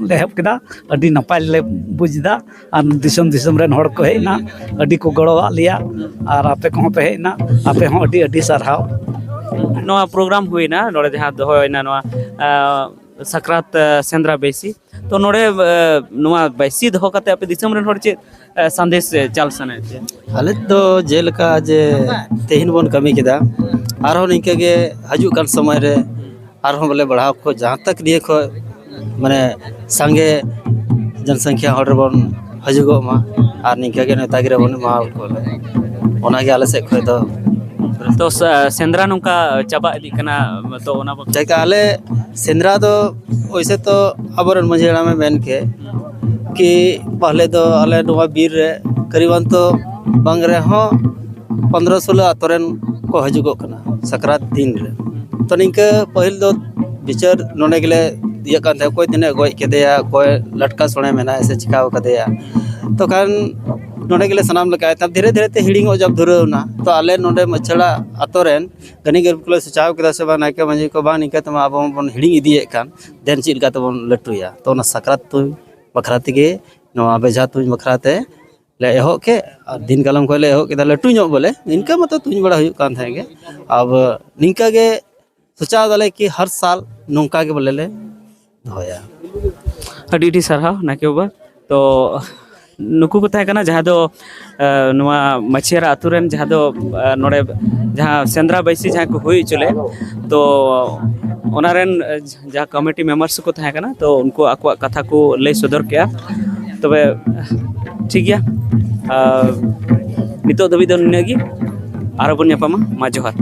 ᱞᱮ ᱮᱦᱚᱵ ᱠᱮᱫᱟ᱾ ᱟᱹᱰᱤ ᱱᱟᱯᱟᱭ ᱞᱮ ᱵᱩᱡᱽ ᱮᱫᱟ᱾ ᱟᱨ ᱫᱤᱥᱚᱢ ᱫᱤᱥᱚᱢ ᱨᱮᱱ ᱦᱚᱲ ᱠᱚ ᱦᱮᱡ ᱮᱱᱟ, ᱟᱹᱰᱤ ᱠᱚ ᱜᱚᱲᱚᱣᱟᱜ ᱞᱮᱭᱟ᱾ ᱟᱨ ᱟᱯᱮ ᱠᱚᱦᱚᱸ ᱯᱮ ᱦᱮᱡ ᱮᱱᱟ, ᱟᱯᱮ ᱦᱚᱸ ᱟᱹᱰᱤ ᱟᱹᱰᱤ ᱥᱟᱨᱦᱟᱣ᱾ ᱱᱚᱣᱟ ᱯᱨᱳᱜᱨᱟᱢ ᱦᱩᱭᱱᱟ ᱱᱚᱰᱮ ᱡᱟᱦᱟᱸ ᱫᱚᱦᱚᱭᱮᱱᱟ ᱱᱚᱣᱟ ᱟᱸ, ᱥᱟᱠᱨᱟᱛ ᱟᱸ, ᱥᱮᱸᱫᱽᱨᱟ ᱵᱟᱹᱭᱥᱤ, ᱛᱚ ᱱᱚᱰᱮ ᱟᱸ, ᱱᱚᱣᱟ ᱵᱟᱹᱭᱥᱤ ᱫᱚᱦᱚ ᱠᱟᱛᱮ ᱟᱯᱮ ᱫᱤᱥᱚᱢ ᱨᱮᱱ ᱦᱚᱲ ᱪᱮᱫ ᱟᱸ, ᱥᱟᱸᱫᱮᱥ ᱟᱸ, ᱪᱟᱞ ᱥᱟᱱᱟᱭᱮᱫ ᱯᱮᱭᱟ? ᱟᱞᱮ ᱫᱚ ᱡᱮᱞᱮᱠᱟ ᱡᱮ ᱛᱮᱦᱮᱧ ᱵᱚᱱ ᱠᱟᱹᱢᱤ ᱠᱮᱫᱟ, ᱟᱨᱦᱚᱸ ᱱᱤᱝᱠᱟᱹ ᱜᱮ ᱦᱤᱡᱩᱜ ᱠᱟᱱ ᱥᱚᱢᱚᱭ ᱨᱮ ᱟᱨᱦᱚᱸ ᱵᱚᱞᱮ ᱵᱟᱲᱦᱟᱣ ᱠᱚ, ᱡᱟᱦᱟᱸ ᱛᱟᱠ ᱱᱤᱭᱟᱹ ᱠᱷᱚᱡ ᱢᱟᱱᱮ ᱥᱟᱸᱜᱮ ᱡᱚᱱᱥᱚᱝᱠᱷᱭᱟ ᱦᱚᱲ ᱨᱮᱵᱚᱱ ᱦᱤᱡᱩᱜᱚᱜ ᱢᱟ᱾ ᱟᱨ ᱱᱤᱝᱠᱟᱹ ᱜᱮ ᱱᱮᱣᱛᱟ ᱜᱤᱨᱟᱹ ᱵᱚᱱ ᱮᱢᱟ ᱠᱚᱣᱟ᱾ ᱚᱱᱟᱜᱮ ᱟᱞᱮ ᱥᱮᱫ ᱠᱷᱚᱡ ᱫᱚ᱾ ᱛᱚ ᱥᱟ- ᱥᱮᱸᱫᱽᱨᱟ ᱱᱚᱝᱠᱟ ᱪᱟᱵᱟ ᱤᱫᱤᱜ ᱠᱟᱱᱟ, ᱛᱚ ᱚᱱᱟ ᱵᱟᱵᱚᱫ ᱪᱮᱠᱟ ᱟᱞᱮ ᱥᱮᱸᱫᱽᱨᱟ ᱫᱚ ᱚᱭᱥᱮ ᱛᱚ ᱟᱵᱚᱨᱮᱱ ᱢᱟᱹᱡᱷᱤ ᱦᱟᱲᱟᱢᱮ ᱢᱮᱱ ᱠᱮᱫ ᱠᱤ ᱯᱟᱦᱞᱮ ᱫᱚ ᱟᱞᱮ ᱱᱚᱣᱟ ᱵᱤᱨ ᱨᱮ ᱠᱟᱨᱤᱵᱟᱱ ᱛᱚ ᱵᱟᱝ ᱨᱮᱦᱚᱸ ᱯᱚᱱᱫᱽᱨᱚ ᱥᱳᱞᱳ ᱟᱛᱳ ᱨᱮᱱ ᱠᱚ ᱦᱤᱡᱩᱜᱚᱜ ᱠᱟᱱᱟ ᱥᱟᱠᱨᱟᱛ ᱫᱤᱱ ᱨᱮ᱾ ᱛᱚ ᱱᱤᱝᱠᱟᱹ ᱯᱟᱹᱦᱤᱞ ᱫᱚ ᱵᱤᱪᱟᱹᱨ ᱱᱚᱰᱮ ᱜᱮᱞᱮ ᱤᱭᱟᱹᱜ ᱠᱟᱱ ᱛᱟᱦᱮᱸᱫ, ᱚᱠᱚᱭ ᱛᱤᱱᱟᱹᱜ ᱜᱚᱡ ᱠᱮᱫᱮᱭᱟ, ᱚᱠᱚᱭ ᱞᱟᱴᱠᱟ ᱥᱚᱲᱮ ᱢᱮᱱᱟᱭ ᱥᱮ ᱪᱤᱠᱟᱹᱣ ᱠᱟᱫᱮᱭᱟ᱾ ᱛᱚᱠᱷᱟᱱ ᱱᱚᱰᱮ ᱜᱮᱞᱮ ᱥᱟᱱᱟᱢ ᱞᱮᱠᱟ ᱮᱛᱟᱵ ᱫᱷᱤᱨᱮ ᱫᱷᱤᱨᱮ ᱛᱮ ᱦᱤᱲᱤᱧᱚᱜ ᱡᱟᱵ ᱫᱷᱩᱨᱟᱹᱣ ᱮᱱᱟ᱾ ᱛᱚ ᱟᱞᱮ ᱱᱚᱰᱮ ᱢᱟᱹᱪᱷᱟᱲᱟ ᱟᱛᱳ ᱨᱮᱱ ᱜᱟᱹᱱᱤ ᱜᱟᱹᱨᱤᱵ ᱠᱚᱞᱮ ᱥᱚᱪᱟᱣ ᱠᱮᱫᱟ ᱥᱮ ᱵᱟᱝ ᱱᱟᱭᱠᱮ ᱢᱟᱹᱡᱷᱤ ᱠᱚ, ᱵᱟᱝ ᱱᱤᱝᱠᱟᱹ ᱛᱮᱢᱟ ᱟᱵᱚ ᱢᱟᱵᱚᱱ ᱦᱤᱲᱤᱧ ᱤᱫᱤᱭᱮᱫ ᱠᱟᱱ, ᱫᱮᱱ ᱪᱮᱫ ᱞᱮᱠᱟ ᱛᱮᱵᱚᱱ ᱞᱟᱹᱴᱩᱭᱟ? ᱛᱚ ᱚᱱᱟ ᱥᱟᱠᱨᱟᱛ ᱛᱩᱧ ᱵᱟᱠᱷᱨᱟ ᱛᱮᱜᱮ, ᱱᱚᱣᱟ ᱵᱮᱡᱷᱟ ᱛᱩᱧ ᱵᱟᱠᱷᱨᱟ ᱛᱮ ᱞᱮ ᱮᱦᱚᱵ ᱠᱮᱫ᱾ ᱟᱨ ᱫᱤᱱ ᱠᱟᱞᱚᱢ ᱠᱷᱚᱱ ᱞᱮ ᱮᱦᱚᱵ ᱠᱮᱫᱟ ᱞᱟᱹᱴᱩ ᱧᱚᱜ ᱵᱚᱞᱮ, ᱤᱱᱠᱟᱹ ᱢᱟᱛᱚ ᱛᱩᱧ ᱵᱟᱲᱟ ᱦᱩᱭᱩᱜ ᱠᱟᱱ ᱛᱟᱦᱮᱸ ᱜᱮ᱾ ᱟᱵᱚ ᱱᱤᱝᱠᱟᱹ ᱜᱮ ᱥᱚᱪᱟᱣ ᱫᱟᱞᱮ ᱠᱤ ᱦᱟᱨ ᱥᱟᱞ ᱱᱚᱝᱠᱟ ᱜᱮ ᱵᱚᱞᱮ ᱞᱮ ᱫᱚᱦᱚᱭᱟ᱾ ᱟᱹᱰᱤ ᱟᱹᱰᱤ ᱥᱟᱨᱦᱟᱣ ᱱᱟᱭᱠᱮ ᱵᱟᱵᱟ᱾ ᱛᱚ ᱱᱩᱠᱩ ᱠᱚ ᱛᱟᱦᱮᱸ ᱠᱟᱱᱟ ᱡᱟᱦᱟᱸ ᱫᱚ ᱟᱸ, ᱱᱚᱣᱟ ᱢᱟᱹᱪᱷᱤᱭᱟᱨᱟ ᱟᱛᱳ ᱨᱮᱱ ᱡᱟᱦᱟᱸ ᱫᱚ ᱟᱸ, ᱱᱚᱰᱮ ᱡᱟᱦᱟᱸ ᱥᱮᱸᱫᱽᱨᱟ ᱵᱟᱹᱭᱥᱤ ᱡᱟᱦᱟᱸ ᱠᱚ ᱦᱩᱭ ᱦᱚᱪᱚ ᱞᱮᱫ, ᱛᱚ ᱚᱱᱟ ᱨᱮᱱ ᱟᱸ, ᱡᱟᱦᱟᱸ ᱠᱚᱢᱤᱴᱤ ᱢᱮᱢᱵᱟᱨᱥ ᱠᱚ ᱛᱟᱦᱮᱸ ᱠᱟᱱᱟ, ᱛᱚ ᱩᱱᱠᱩ ᱟᱠᱚᱣᱟᱜ ᱠᱟᱛᱷᱟ ᱠᱚ ᱞᱟᱹᱭ ᱥᱚᱫᱚᱨ ᱠᱮᱜᱼᱟ᱾ ᱛᱚᱵᱮ ᱴᱷᱤᱠ ᱜᱮᱭᱟ, ᱟᱨ ᱱᱤᱛᱚᱜ ᱫᱷᱟᱹᱵᱤᱡ ᱫᱚ ᱱᱤᱱᱟᱹᱜ ᱜᱮ᱾ ᱟᱨᱦᱚᱸ ᱵᱚᱱ ᱧᱟᱯᱟᱢᱟ᱾ ᱢᱟ ᱡᱚᱦᱟᱨ᱾